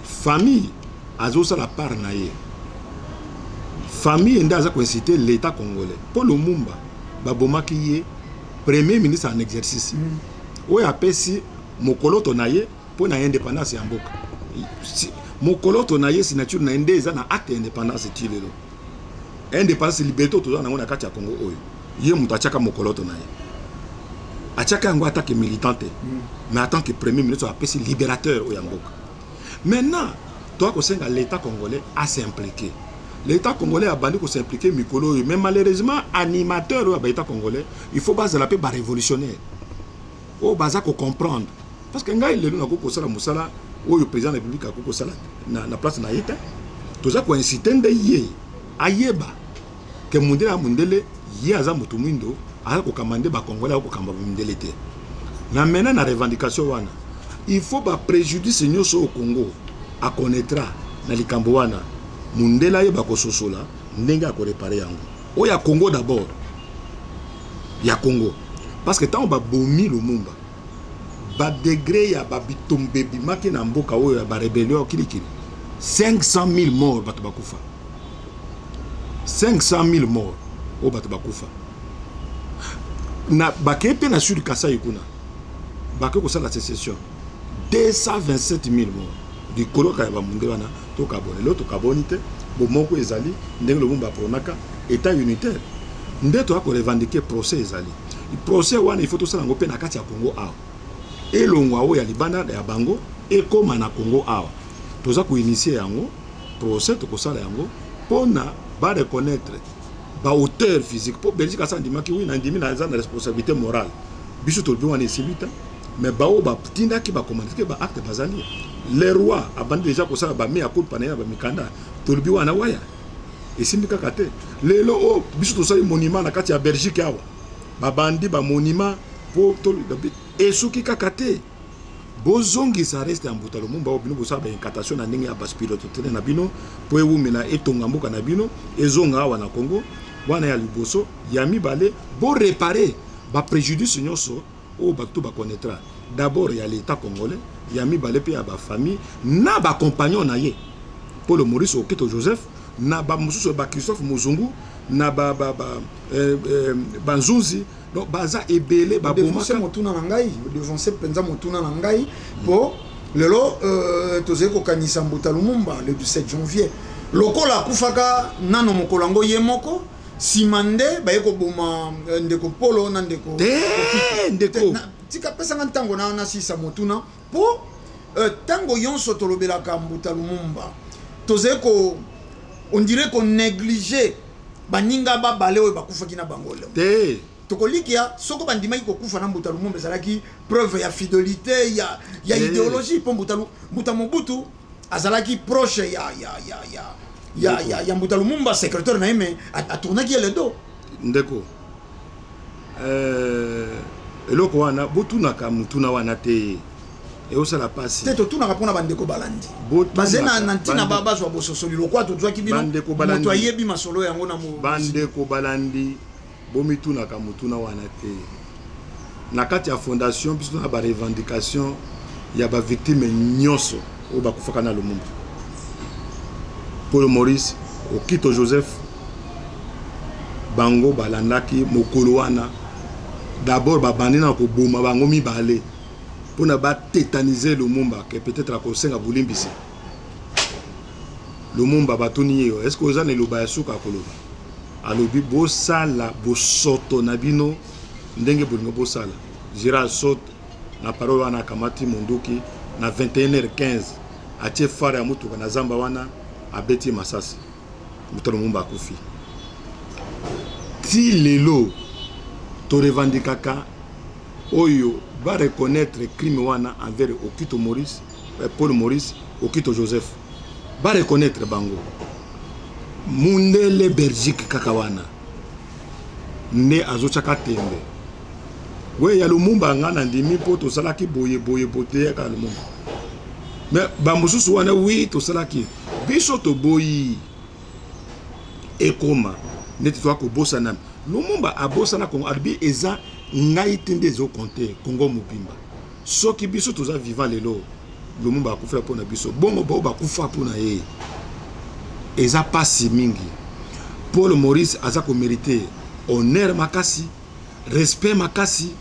Famille azosala part na ye, famille nde aza koinciter l'État congolais, mpo Lumumba babomaki ye premier ministre en exercice oyo apesi mokoloto na ye mpo na indépendance ya mboka. Mokoloto na ye, signature na ye nde eza na acte ya indépendance ti lelo. Indépendance, liberté oyo toza nango na kati ya Congo oyo, ye moto atiaka mokoloto na ye, atiaka yango en tant que militant te, mais en tant que premier ministre apesi, libérateur oyo ya mboka. Maintenant toya kosenga l'État congolais as'impliquer. L'État congolais abandi kos'impliquer mikolo oyo, mais malheureusement animateur oyo ya baétat congolais, il faut bazala mpe barévolutionnaire oyo baza kocomprendre, parce que ngai lelo nakoki kosala mosala oyo président de la République akoki kosala na place na ye te. Toza koinciter nde ye ayeba ke mondele ya mondele, ye aza moto mwindo, aza kokamba nde bacongolais, aza kokamba mindele te. Na maintenant na revendication wana, il faut bapréjudice nyonso oyo Congo akonaîtra na likambo wana, mondele ayeba kososola ndenge akoréparer yango. Oyo ya Congo d'abord, ya Congo, parce que ntango babomi Lumumba, badegré ya babitumba ebimaki na mboka oyo ya barébellion kilikili. 500 000 morts, bato bakufa. 500 000 morts oyo bato bakufa. Na bakei mpe na Sud Kasai kuna, bakei kosala sécession, 227 000 morts likolo kaka ya bamundele wana. Tokabona lelo, tokaboni te, bomoko ezali ndenge Lumumba aprônaka état unitaire. Nde toya korevendiquer procès. Ezali procès wana, il faut tosala yango mpe na kati ya Congo awa. Elongwa oyo ya libanda ya bango, ekóma na Congo awa. Toza koinitier yango, procès tokosala yango mpona bareconnaître baauteur physique, mpo Belgique asa andimaki: oui, nandimi, naza na responsabilité morale. Biso tolobi wana esili te, mais baoyo batindaki, bacommandite baacte bazali. Le roi abandi déjà kosala bamea culpa na ye na bamikanda. Tolobi wana waya esimbi kaka te. Lelo oyo biso tosali monument na kati ya Belgique awa, babandi bamonument mpo esuki kaka te. Bozongisa reste ya mbuta Lumumba oyo bino bosala baincantation na ndenge ya baspiritualité na bino mpo ewumela, etonga mboka na bino, ezonga awa na Congo. Wana ya liboso. Ya mibale, boréparer bapréjudice nyonso oyo bato bakonaîtra, d'abord ya l'État congolais, ya mibale mpe ya bafamille na bacompagnon na ye, Paul Maurice Okito Joseph na bamosusu, bachristophe Muzungu na banzunzi. Donc baza ebele. Babomaka motuna na ngai, odevancer mpenza motuna na ngai, mpo lelo tozali kokanisa mbuta Lumumba le 17 janvier. Lokola akufaka nano mokolo yango ye moko, nsima nde baye koboma ndeko Polo na ndeko Te, ndeko. Tika, pesanga ntango na nasisa motuna, mpo ntango nyonso tolobelaka mbuta Lumumba, tozali ko on dirait konégliger baninga babale oyo bakufaki na bango lelo. Te. Tokolikia soko bandimaki kokufa na mbuta Lumumba, ezalaki preuve ya fidélité ya idéologie, mpo mbuta Mobutu azalaki proche ya mbuta Lumumba, secrétaire na ye, mais atournaki ye le dos. Ndeko, eloko wana botunaka mutuna wana te, eosala mpasi. Te, totunaka mpona bandeko balandi baze na ntina bazwa bososoli lokwa tozwaki bino, moto ayebi masolo yango na Bandeko balandi, bomitunaka mutuna wana te. Na kati ya fondation, biso na barevendication ya bavictime nyonso oyo bakufaka na Lumumba, Paul Maurice Okito Joseph, bango balandaki mokolo wana. D'abord babandi na koboma bango mibale mpona batétaniser Lumumba ke peut-être akosenga bolimbisi. Lumumba, batuni ye: est ce que oza na eloba ya suka akoloba? Alobi: bosala bosoto na bino ndenge bolingo bosala. Gérard Sot na parole wana, akamati monduki na 21h15, atie phare ya motuka na zamba wana, abeti masasi, moto Lumumba akufi. Ti lelo torevandikaka oyo bareconnaître crime wana envers Okito Maurice, Paul Maurice Okito Joseph, bareconnaître bango. Mundele Belgique kaka wana nde azotiaka tembe we ya Lumumba. Nga na ndimi mpo tosalaki boye boye boye te yaka Lumumba, mais bamosusu wana, oui, tosalaki biso, toboyi ekoma neti toya kobosana. Lumumba abosana Kongo, alobi eza ngai te nde ezocompter, Kongo mobimba. Soki biso toza vivant lelo, Lumumba akufela mpona biso. Bongo bao bakufa mpona ye, eza pasi mingi. Paul Maurice aza komériter honneur makasi, respect makasi,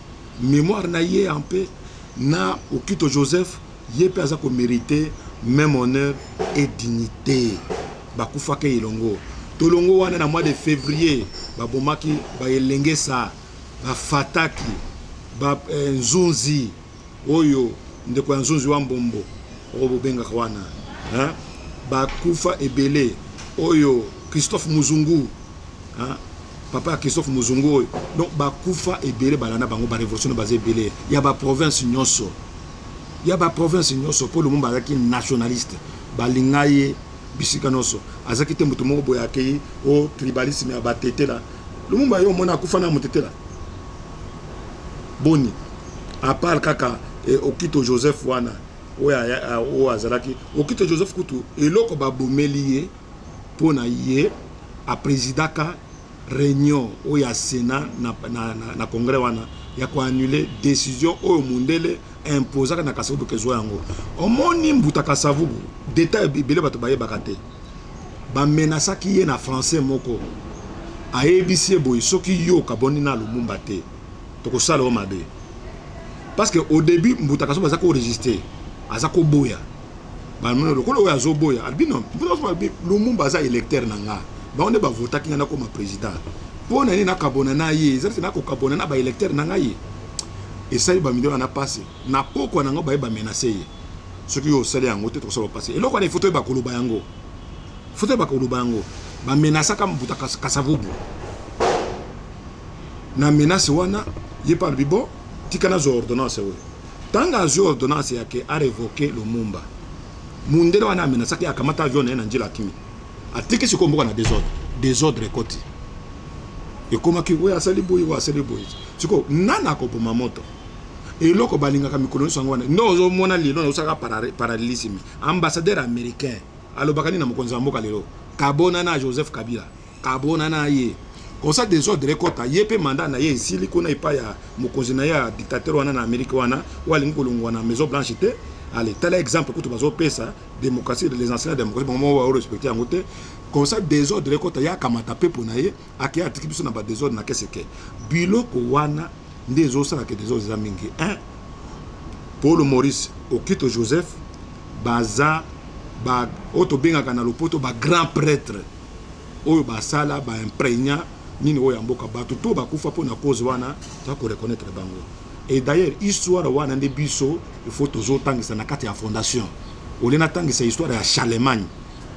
mémoire na ye en paix. Na Okito Joseph, ye mpe aza komériter même honneur et dignité. Bakufaki elongo. Tolongo wana na mois de février, babomaki baelengesa, bafataki ba, nzunzi oyo, ndeko ya Nzunzi wa Mbombo oyo bobengaka wana, hein? Bakufa ebele oyo Christophe Muzungu, hein? Papa ya Christophe Muzungu oyo. Donc bakufa ebele, balanda bango barévolution, baza ebele ya baprovince nyonso, ya baprovince nyonso, mpo Lumumba azalaki nationaliste, balinga ye bisika nyonso. Azalaki te moto moko boye akei o tribalisme ya batetela. Lumumba, yo omona akufa na motetela boni? À part kaka Okito Joseph wana oyo azalaki. Okito Joseph kutu, eloko babomeli ye mpo na ye aprésidaka réunion oyo ya Sénat na congrès wana. Ya koannuler décision oyo mundele imposaka na Kasavubu, kezwa yango. Omoni, mbuta Kasavubu, détail ebele bato bayebaka te. Bamenasaki ye na Français moko, ayebisi ye boye: soki yo okaboni na Lumumba te, tokosala yo mabe. Parce que au début, mbuta Kasavubu aza korésister, aza koboya. Bamona lokola oyo azoboya, alobi non. Mbuta Kasavubu alobi: Lumumba aza électeur na nga, bango nde bavotaki nga nakoma président. Mpo na nini nakabona na ye? Eza te nakokabona na baélecteur na ngai. Esali bamilio wana pasi. Na pokwa nango, baye bamenacer ye: soki yo osali yango te, tokosala pasi. Eloko wana, ifo toyeba koloba yango, fo toyeba koloba yango. Bamenasaka mbuta Kasavubu. Na menace wana, ye mpe alobi: bon, tika nazwa ordonnance oyo. Ntango azwi ordonnance yake arévoquer Lumumba, mundele wana amenasaki akamata avion na ye na nzela, akimi, atiki sikoyo mboka na désordre. Désordre ekoti, ekomaki oyo asali boye, oyo asali boye. Sikoyo nani akoboma moto? Eloko balingaka mikolo nyonso yango wana nde ozomona lelo naosalaka parallélisme. Ambassadeur américain alobaka nini na mokonzi ya mboka lelo? Kabona na Joseph Kabila, kabona na ye. Comme ça désordre ekɔta. Ye mpe mandat na ye esili kuna epai ya mokonzi na ye ya dictateur wana na Amérique wana, oyo alingi kolongwa na Maison Blanche te. Ale, tala exemple kutu bazopesa démocratie, les enseignants de démocratie, bango moko barespecter yango te. Comme ça désordre ekɔta, ye akamata pepo na ye, ake, atiki biso na badésordre na keseke. Biloko wana nde ezosalaka désordre eza mingi. 1, Paul Maurice Okito Joseph baza ba oyo tobengaka na lopoto bagrand prêtre, oyo basala baimprégna nini oyo ya mboka. Bato to bakufa mpo na cause wana, toza koreconnaître bango. Et d'ailleurs, histoire wana nde biso il faut tozotangisa na kati ya fondation. Olie natangisa histoire ya Charlemagne,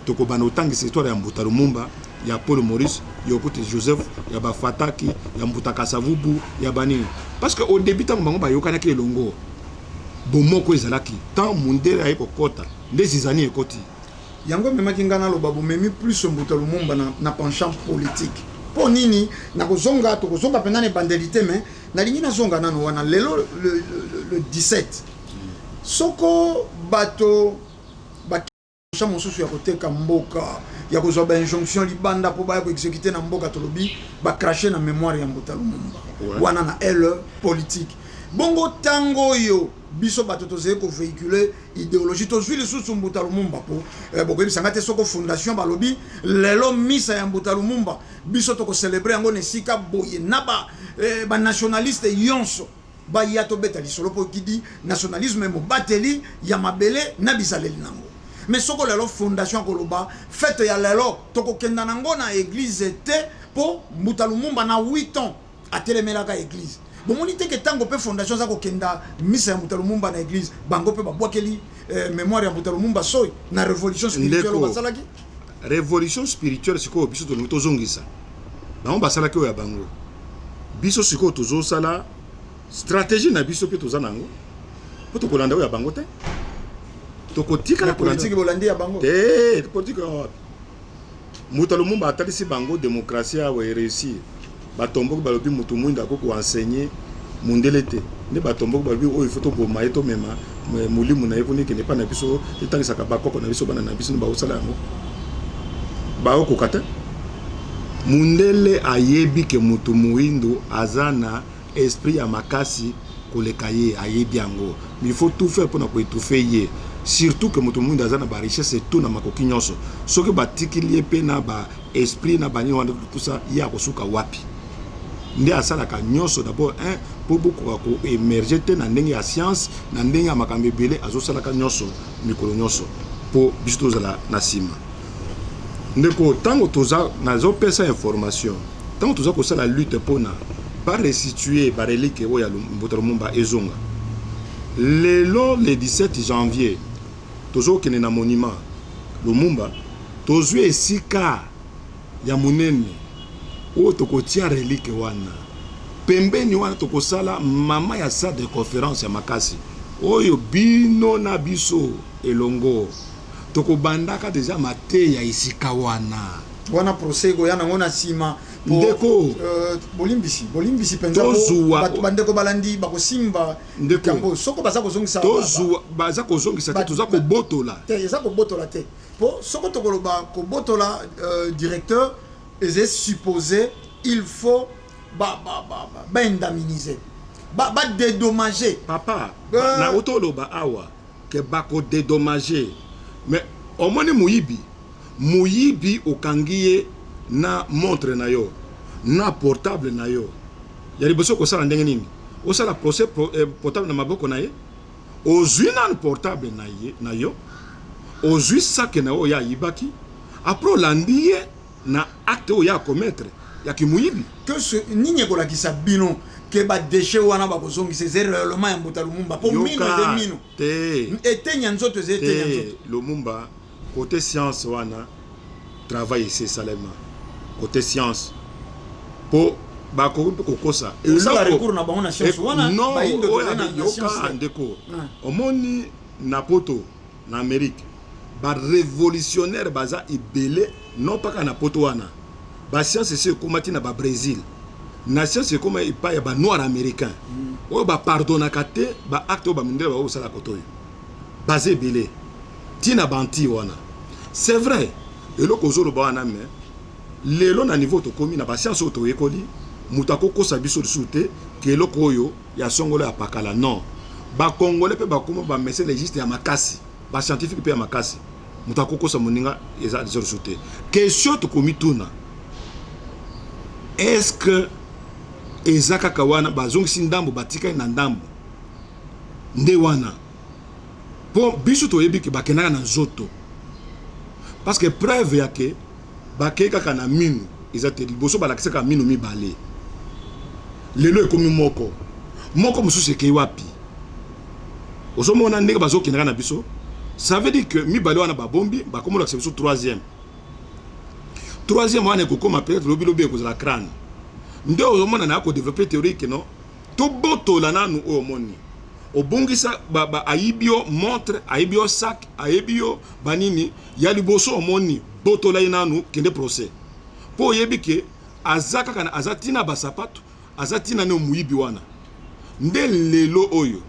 tokobanda kotangisa histoire ya mbuta Lumumba, ya Paul Maurice, ya Okute Joseph, ya bafataki, ya mbuta Kasavubu, ya banini. Parce que au début, ntango bango bayokanaki elongo, bomoko ezalaki. Ntango mundele aye kokɔta, nde zizanie ekoti. Yango ememaki ngai naloba bomemi plus mbuta Lumumba na penchant politique. Mpo nini nakozonga? Tokozonga mpenza na ebandeli te, mais nalingi nazonga nano wana. Lelo le 17, soko bato bacha mosusu ya koteka mboka, ya kozwa bainjonction libanda mpo baya koexécuter na mboka, tolobi bacracher na mémoire ya mbuta Lumumba. Wana na aile politique. Bongo ntango oyo biso bato tozali kovéhiculer idéologie, tozwi lisusu mbuta Lumumba mpo bokoyebisanga te, soko fondation balobi lelo misa ya mbuta Lumumba, biso tokocélébrer yango na esika boye, na banationaliste nyonso baya, tobeta lisolo, mpo kidi nationalisme mobateli ya mabele na bizaleli nango. Mais soko lelo fondation akoloba fête ya lelo, tokokenda nango na église te, mpo mbuta Lumumba na 8 ans atelemelaka église. Bomoni te ke ntango mpe fondation aza kokenda misa ya mbuta Lumumba na église, bango mpe babwakeli mémoire ya mbuta Lumumba soi na révolution spirituelle oyo Ndeko. basalaki? Révolution spirituelle, sikoyo biso tolingi tozongisa. Bango basalaki oyo ya bango, biso sikoyo tozosala stratégie na biso mpe toza nango, mpo tokolanda oyo ya bango te, tokotikala Na politique bolandi ya bango? Te, politique awa wapi? Moto Lumumba atalisi bango démocratie awa eréussir. Batomboki, balobi moto mwindu akoki koenseigner mundele te. Nde batomboki, balobi oyo ifo toboma ye, tomema molimo na ye kuna, ekende epai na biso, etangisaka bakoko na biso, bana na biso nde bakosala yango. Baokoka te. Mundele ayebi ke moto moyindo aza na esprit ya makasi koleka ye, ayebi yango, mais il faut tout faire mpona koétouffer ye. Surtout ke moto moyindo aza na barichesse, tout na makoki nyonso. Soki batikili ye mpe na baesprit na banini wana, tout ça, ye akosuka wapi? Nde asalaka nyonso d'abord un mpo bokoka koémerger te na ndenge ya science, na ndenge ya makambo ebele. Azosalaka nyonso mikolo nyonso mpo biso tozala na nsima. Ndeko, ntango toza, nazopesa information, ntango toza kosala lutte mpona barestituer barelique oyo ya mbuta Lumumba ezonga, lelo le 17 janvier tozokende na monument Lumumba. Tozwi esika ya monene oyo tokotia relique wana. Pembeni wana tokosala mama ya salle de conférence ya makasi, oyo bino na biso elongo tokobandaka deja mateya esika wana. Wana procès ekoya nango na nsima. Ndeko. Bolimbisi, bolimbisi mpenza po Tozwa- bato, bandeko balandi bakosimba Ndeko. likambo soko baza kozongisa. Tozwa, baza kozongisa te, toza kobotola. Te, eza kobotola te, mpo soko tokoloba kobotola, directeur, eza supposé il faut baindemniser. Badédommage. Papa, na uti oloba awa ke bakodédommage, mais omoni moyibi, moyibi okangi ye na montre na yo, na portable na yo, ya liboso kosala ndenge nini? Osala procès portable na maboko na ye, ozwi nanu portable na ye na yo, ozwi sac na oyo ayibaki, après olandi ye na acte oyo ya commettre ya kimoyibi. Que ce nini ekolakisa bino ke badéchets wana bakozongisa eza réellement ya mbuta Lumumba? Mpo mino eza mino. Te. Eteni ya nzoto eza eteni ya nzoto. Lumumba, côté science wana, travail esi esalema côté science, mpo bakoki mpe kokosa. Osala recours na bango na science wana. Non, oyo yoka, ndeko, omoni na poto, na Amérique, barévolutionnaire baza ebele. Non, mpaka na poto wana bascience esi ekóma ntina babrésil, na science ekóma epai ya banoir américain oyo bapardonnaka te baacte oyo bamindele bakosala. Koto oyo baza ebele ntina banti wana. C'est vrai eloko ozoloba wana, mais lelo na niveau tokómi na bascience oyo toyekoli, moto akokosa biso lisusu te ke eloko oyo ya songolo ya pakala. Non, bakongolais mpe bakóma bamédecin légiste ya makasi, bascientifique mpe ya makasi. Moto akokosa moninga eza lisusu te. Question tokomituna: est ce que eza kaka wana bazongisi ndambo, batikali na ndambo nde wana? Mpo biso toyebi ke bakendaka na nzoto, parce que preuve ya ke bakei kaka na minu eza te. Liboso balakisaka minu mibale, lelo ekomi moko moko, mosusu ekei wapi? Ozomona ndenge bazokendaka na biso. Ça veut dire que mibale wana babombi, bakomi olakisa biso troisième. Troisième wana ekokóma peut-être lobi lobi, ekozala crâne. Nde ozomona na kodévelopper théorie ke non, tobotola nanu oyo omoni obongisa ayibi yo montre, ayibi yo sac, ayebi yo banini ya liboso, omoni botola ye nanu, kende procès, mpo oyebi ke aza kaka, aza ntina basapato, aza ntina ne moyibi wana. Nde lelo oyo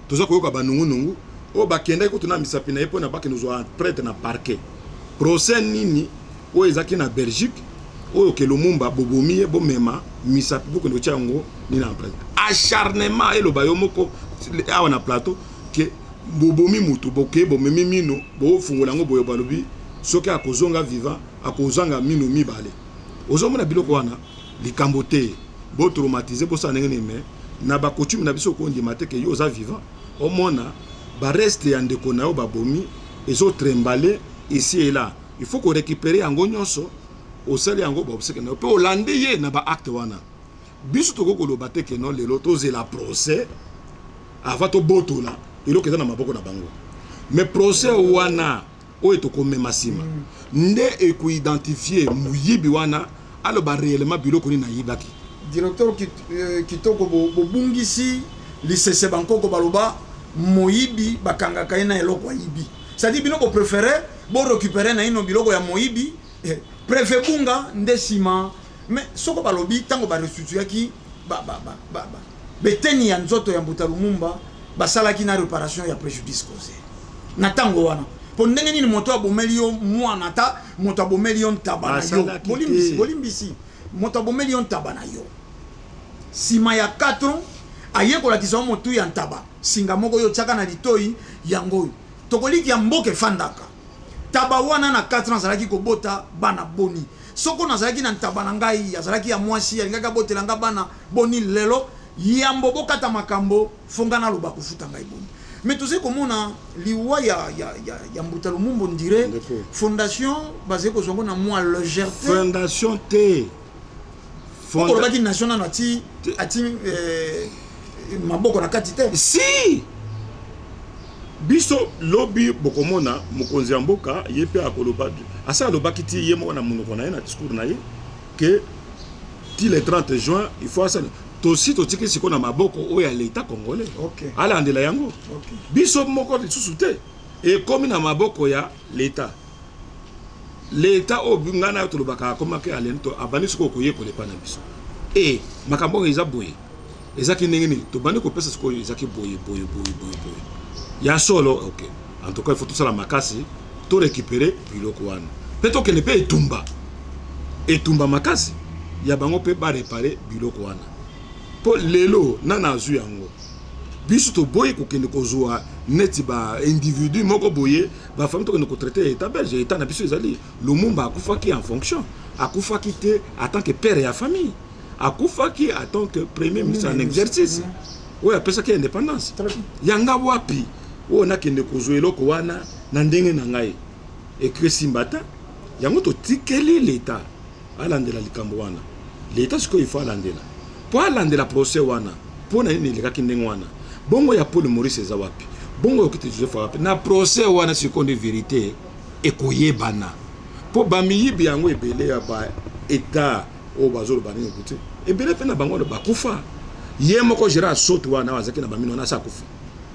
toza koyoka banungunungu oyo bakendaki kotuna misapi na ye mpona bakende kozwa prêtre na parquet. Procès nini oyo ezalaki na Belgique, oyo ke Lumumba bobomi ye, bomema misapi, bokende kotia yango nini na prêtre? Acharnement, eloba yo moko awa na plateau ke bobomi mutu, boke bomemi mino, bofungola yango boye, balobi soki akozonga vivant akozanga mino mibale. Ozomona biloko wana, likambo te botraumatiser, bosala ndenge nini, mais na bacoutume na biso okondima te ke yo oza vivant, omona bareste ya ndeko na yo babomi ezotrembale ici et là. Il faut korécupérer yango nyonso, osali yango baobsèques na yo mpe olandi ye na baacte wana. Biso tokoki koloba te ke non, lelo tozela procès avant tobotola eloko eza na maboko na bango. Mais procès wana oyo tokomema nsima nde ekoidentifie moyibi wana, aloba réellement biloko nini ayibaki. Directeur Kitoko, bobungisi lisese. Bankoko baloba moyibi bakangaka ye na eloko ayibi. C'est-à-dire bino bopréféré borécupérer na ino biloko ya moyibi, preuve bunga nde nsima. Mais soko balobi ntango barestituyaki beteni ya nzoto ya mbuta Lumumba, basalaki na réparation ya préjudice causé na ntango wana, mpo ndenge nini moto abomeli yo mwana, ata moto abomeli yo ntaba na yo, bolimbisi, bolimbisi, moto abomeli yo ntaba na yo, nsima ya 4 ans aye kolakisa yo motu ya ntaba, singa moko oyo otiaka na litoi, yango oyo tokoliki ya mboka efandaka taba wana na 4 ans azalaki kobota bana boni? Soko nazalaki na ntaba na ngai, azalaki ya mwasi, alingaki abotela nga bana boni? Lelo yambo bokata makambo, fonga naloba kofuta ngai boni? Mais tozali komona liwa ya mbuta Lumumba, on dirait fondation bazali kozwa yango na mwa légèreté. Fondation te. Olobaki nation nano ati maboko na kati te. Si biso lobi bokomona mokonzi ya mboka, ye mpe akoloba, asa alobaki ti ye moko na monoko na ye, na discours na ye, ke ti le 30 juin il faut asala. Tosi totiki sikoyo na maboko oyo ya l'état congolais alandela yango. Biso moko lisusu te, ekomi na maboko ya l'état. L'état oyo ngai na yo tolobaka akomaki aleni to abandi sikoyo koyekola epai na biso. E makambo oyo eza boye, ezaki ndenge nini tobandi kopesa sikoyo, ezaki boye boye boye boye boye ya solo. Ok, en tout cas il faut tosala makasi to récupérer biloko wana mpe tokende mpe etumba, etumba makasi ya bango mpe baréparer biloko wana. Mpo lelo nana azwi yango, biso toboyi kokende kozwa neti ba individu moko boye, bafamille, tokende kotraite état belge. État na biso ezali Lumumba akufaki en fonction, akufaki te en tant que père ya famille, akufaki en tant que premier ministre en exercice oyo apesaki indépendance. Yanga wapi oyo nakende kozwa eloko wana na ndenge na ngai esimba te? Yango totikeli leta alandela likambo wana. Leta sikoyo ifo alandela, mpo alandela procès wana, mpo na nini elekaki ndenge wana? Bongo ya Paul Maurice eza wapi? Bongo Okiti Joseph wapi na procès wana? Sikoyo nde vérité ekoyebana, mpo bamiyibi yango ebele ya ba état oyo bazoloba nini kuti ebele mpe na bango wana bakufa. Ye moko Gérard Soto wana azalaki na bamino wana, asi akufa.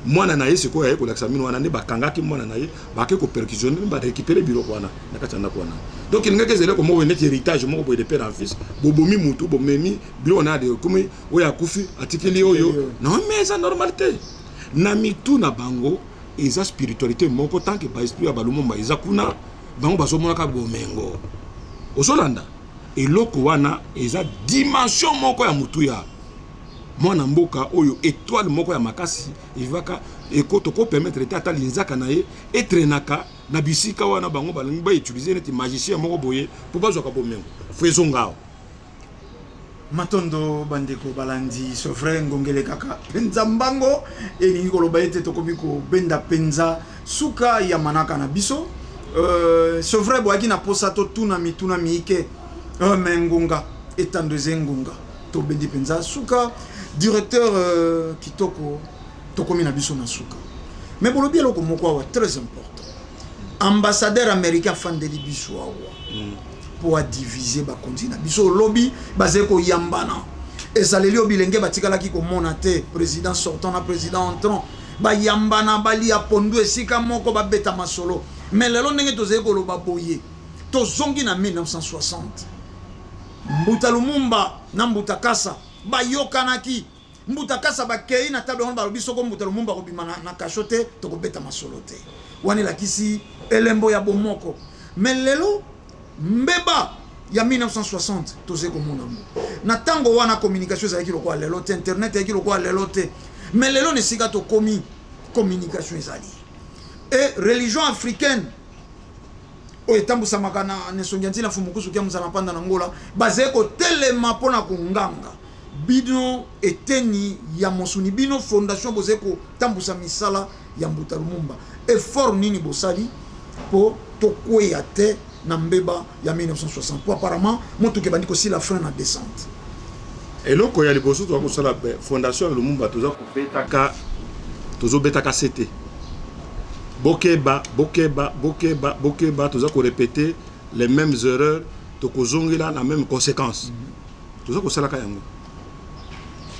Mwana na ye sikoyo aye kolakisa mino wana, nde bakangaki mwana na ye, bake koperquisitionner, barécupérer biloko wana na kati ya ndako wana. Donc elingaki ezali eloko moko neti héritage moko boye de père en fils. Bobomi mutu, bomemi biloko na de komi oyo akufi atikeli oyo. Non, mais eza normal te na mitu na bango. Eza spiritualité moko. Tant que baesprit ya balumumba eza kuna, bango bazomonaka bomengo. Ozolanda eloko wana, eza dimension moko ya mutu ya mwana mboka oyo, étoile moko ya makasi evaka tokopermettre te ata linzaka na ye etrenaka na bisika wana. Bango balingi bautiliser neti magicien moko boye mpo bazwaka bomengo. Fo ezonga awa. Matondo, bandeko balandi. C'est vrai, ngongele kaka mpenza mbango elingi koloba ete tokomi kobenda mpenza suka ya manaka na biso. C'est vrai, boyaki na posa totuna mituna miike, mais ngonga etando eza ngonga, tobendi mpenza suka. Directeur, kitoko, tokomi na biso na suka, mais bolobi eloko moko awa très important: ambassadeur américain afandeli biso awa mpo adiviser bakonzi na biso. Olobi bazali koyambana, ezaleli oyo bilenge batikalaki komona te, président sortant na président entrant bayambana, balia pondu esika moko, babeta masolo. Mais lelo, ndenge tozali koloba boye, tozongi na 1960. Mbuta Lumumba na Mbuta Kasa bayokanaki. Mbuta Kasa bakei na table wana, balobi soko Mbuta Lumumba akobima na kasho te, tokobeta masolo te. Wana elakisi elembo ya bomoko. Mais lelo, mbeba ya 1960 tozali komona yango. Na ntango wana, communication ezalaki lokola lelo te, internet ezalaki lokola lelo te. Mais lelo, na esika tokomi, communication ezali e religion africaine oyo etambusamaka na nsongi ya ntina Fumukusu kia mozala mpanda na Ngola, bazali kotelema mpona konganga. Bino eteni ya mosuni, bino fondation, bozali kotambusa misala ya Mbuta Lumumba, effort nini bosali mpo tokweya te na mbeba ya 1960? Mpo apparemment motuka ebandi kosila frein na descente. Eloko ya liboso toza kosala, fondation ya Lumumba, toza kobetaka, tozobetaka sete: bokeba, bokeba, bokeba, bokeba! Toza korépéter les mêmes erreurs, tokozongela na même conséquence. Toza kosalaka yango.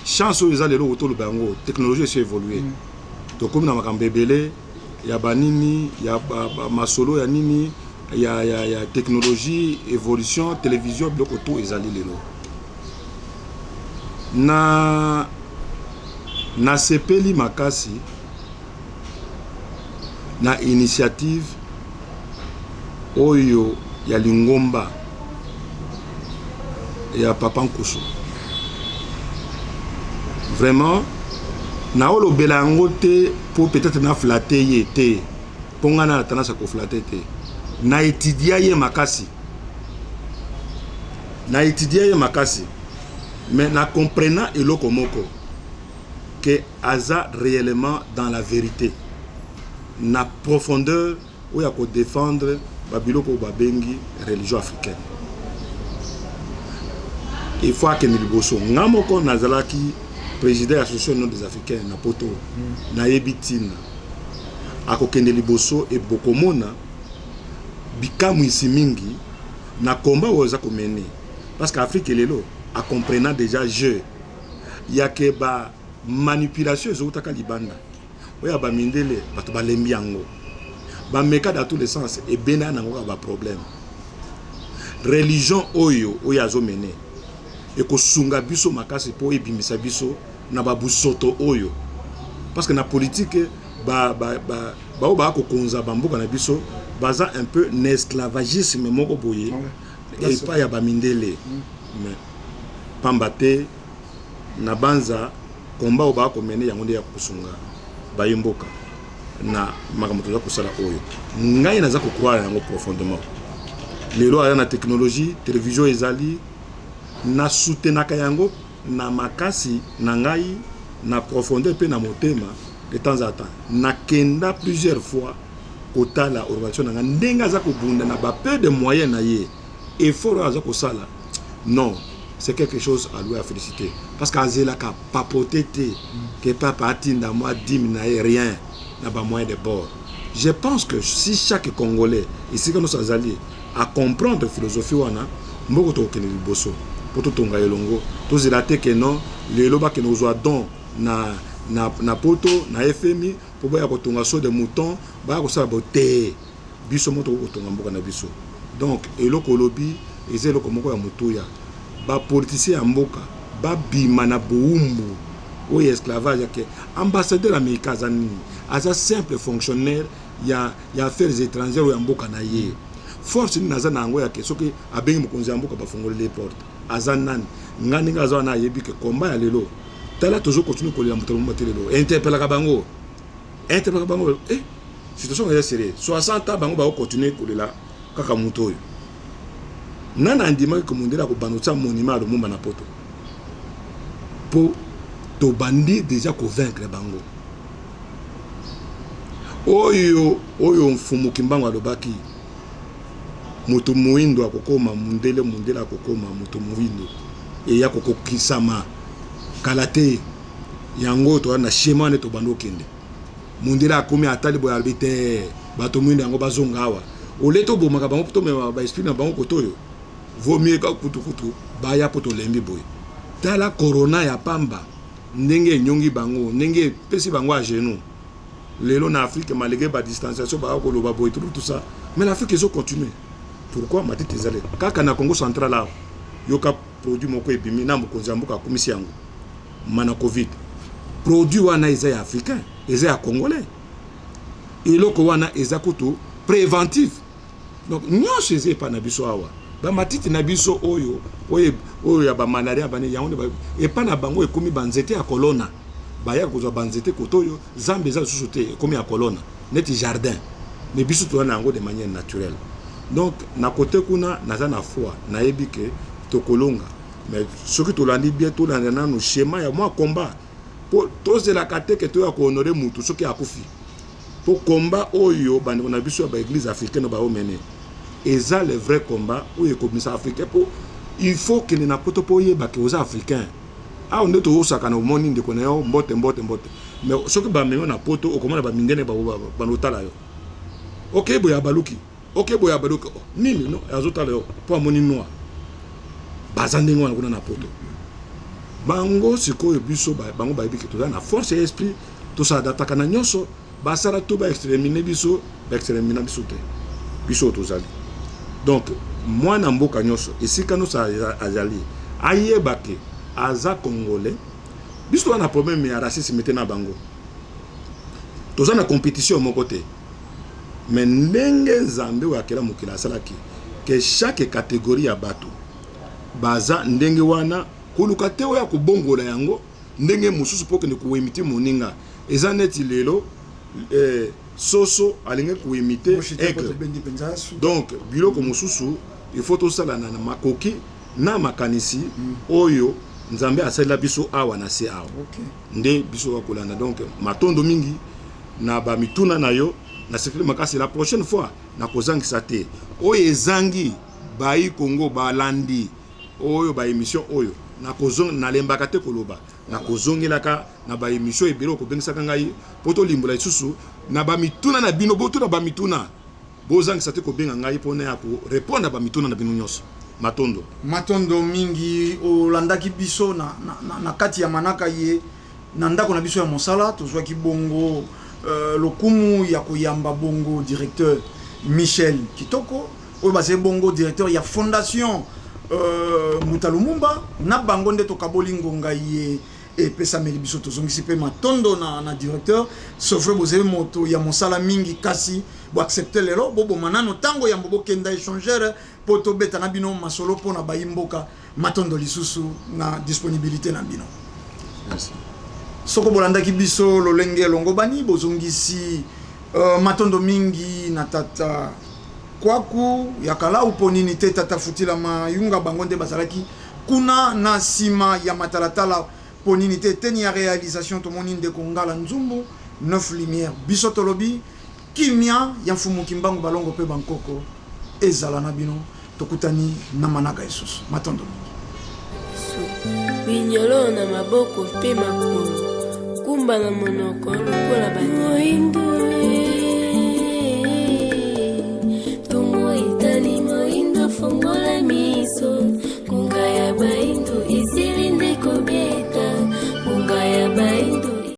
Chance oyo eza lelo, toloba yango, technologie esi évolue. Tokomi na makambo ebele ya banini ya masolo ya nini ya technologie, évolution, télévision, biloko to ezali lelo. Na nasepeli makasi na initiative oyo ya lingomba ya papa Nkusu. Vraiment, naolobela yango te mpo peut-être naflatter ye te, mpo ngai na tendance ya koflatter te. Na étudia ye makasi, na étudia ye makasi, mais na comprena eloko moko ke aza réellement dans la vérité, na profondeur oyo ya kodéfendre babiloko oyo babengi religion africaine. Il faut akende liboso. Nga moko nazalaki président ya Association non des Africains na Poto. Nayebi ntina akokende liboso. Ebokomona bikamwisi mingi na komba oyo aza komene, parce que Afrique lelo acomprena déjà jeu ya ke ba manipulation ezowutaka libanda oyo ya bamindele. Bato balembi yango, bameka dans tous les sens, ebenda nango kaka baproblème. Religion oyo azomene ekosunga biso makasi mpo ebimisa biso na babusoto oyo, parce que na politique baoyo baya kokonza bamboka na biso baza un peu na esclavagisme moko boye epai ya bamindele. Mais pamba te, Na banza combat oyo bakomene yango nde ya kosunga bayi mboka na makambo toza kosala oyo. Ngai naza kocroire yango profondément. Lelo aya na technologie, télévision ezali, nasoutenaka yango na makasi na ngai, na profondeur mpe na motema. De temps à temps nakenda plusieurs fois kotala organisation na ngai, ndenge aza kobunda na bapeut de moyen na ye, effort oyo aza kosala. Non, c'est quelque chose à louer, à féliciter, parce que azelaka papote te ke papa atinda mwa dime na ye, rien, na bamoyen de bord. Je pense que si chaque Congolais esika nyonso azali acomprendre philosophie wana, mboko tokokende liboso mpo totonga elongo. Tozela te ke non, lelo bakende kozwa don na poto, na FMI, mpo baya kotonga saut de mouton, baya kosala bo te. Biso mo tokoki kotonga mboka na biso. Donc eloko olobi eza eloko moko ya motuya. Bapoliticien ya mboka babima na bowumbu oyo, esclavage yake. Ambassadeur américain aza nini? Aza simple fonctionnaire ya affaires étrangères oyo ya mboka na ye. Force nini aza na yango yake soki abengi mokonzi ya mboka, bafongoleli ye porte? Aza nani? Nga ndenge aza wana, ayebi ke komba ya lelo, tala, tozokontinue kolela moto Lumumba te. Lelo interpelaka bango, interpelaka bango. Situation eza sérieux. 60 ans bango bakokontinue kolela kaka moto oyo. Nani andimaki komondela kobanda kotia monument ya Lumumba na poto? Mpo tobandi déjà kovaincre bango. Oyo Mfumu Kimbangu alobaki: moto moyindo akokoma mundele, mundele akokoma moto moyindo, eya kokokisama kala te. Yango toza na schéma wana, tobandi okende. Mundele akomi, atali boye, alobi te, bato moyindo yango bazonga awa. Ole tobomaka bango, tomema baesprit na bango kote oyo, vaut mieux ka kutukutu baya mpo tolembi boye. Tala corona ya pamba ndenge enyongi bango, ndenge epesi bango à genoux lelo na Afrique, malgré badistanciation baka koloba boye, tout tout ça, mais l'Afrique ezocontinue. Pourquoi? Matiti ezali kaka na Congo central awa. Yoka, produit moko ebimi na mokonzi ya mboka akomisi yango mana Covid. Produit wana eza ya africain, eza ya congolais. Eloko wana eza kutu préventif. Donc nyonso eza epai na biso awa. Bamatiti na biso oyo ya bamalaria bani yango nde epai na bango ekomi banzete ya kolona. Bayaka kozwa banzete kote oyo zambe eza lisusu te, ekomi ya kolona neti jardin. Mais biso toza na yango de manière naturelle. Donc na kote kuna naza na foi, nayebi ke tokolonga. Mais soki tolandi bien, tolanda nanu schéma ya mwa combat, mpo tozelaka te ke toya kohonorer mutu soki akufi. Mpo combat oyo bandeko na biso ya baéglise africaine baomene eza le vrai combat oyo ekobimisa africain. Mpo il faut kende na poto mpo oyeba ke oza africain. Awa nde tozosaka na omoni ndeko na yo, mbote, mbote, mbote. Mais soki bamemi na poto, okomona bamindene banotala yo. Oke boye, abaluki, oke boye, abaluki. Oh, nini? No azotala yo mpo amoni noir. Baza ndenge wana kuna na poto. Bango sikoyo, biso bango bayebi ke toza na force ya esprit, tosadaptaka na nyonso. Basala to baextermine biso, baextermina biso te, biso oyo tozali. Donc mwana mboka nyonso, esika nyonso azali, ayeba ke aza congolais. Biso toza na problème ya racisme te na bango, toza na compétition moko te. Mais ndenge Nzambe oyo akela mokili asalaki ke chaque catégorie ya bato baza ndenge wana, koluka te oyo akobongola yango ndenge mosusu mpo okende koimiter moninga. Eza neti lelo soso alingi koimiter aigle. Donc biloko mosusu il faut tosala na makoki na makanisi oyo Nzambe asalela biso awa na se awa. Nde biso bakolanda. Donc matondo mingi na bamituna na yo, nasepeli makasi. La prochaine fois nakozangisa te. Oyo ezangi bayi Kongo balandi oyo baémission oyo, nalembaka te koloba, nakozongelaka na baémission ebele. Okobengisaka ngai mpo tolimbola lisusu na bamituna na bino. Botuna bamituna, bozangisa te kobenga ngai mpona ya korépondre na bamituna na bino nyonso. Matondo. Matondo mingi. Olandaki biso na kati ya manaka ye na ndako na biso ya mosala. Tozwaki bongo lokumu ya koyamba bongo directeur Michel Kitoko, oyo bazali bongo directeur ya fondation Mbuta Lumumba. Na bango nde tokaboli ngonga ye epesameli biso. Tozongisi mpe matondo na directeur Sofre. Bozali moto ya mosala mingi, kasi boaccepte lelo boboma nano ntango yambo bokenda échangeur mpo tobeta na bino masolo mpo na bayi mboka. Matondo lisusu na disponibilité na bino. Merci. Soko bolandaki biso lolenge elongobani, bozongisi matondo mingi na tata Kwaku ya Kalau mpo nini te tata Futila Mayunga, bango nde bazalaki kuna na nsima ya matalatala mpo nini te eteni ya realisation tomoni ndeko Ngala Nzumbu 9 Lumière. Biso tolobi kimia ya Mfumu Kimbangu Balongo mpe bankoko ezala na bino. Tokutani na manaka esusu. Matondo mingi. Minyololo na maboko mpe makolo, kumba na monoko.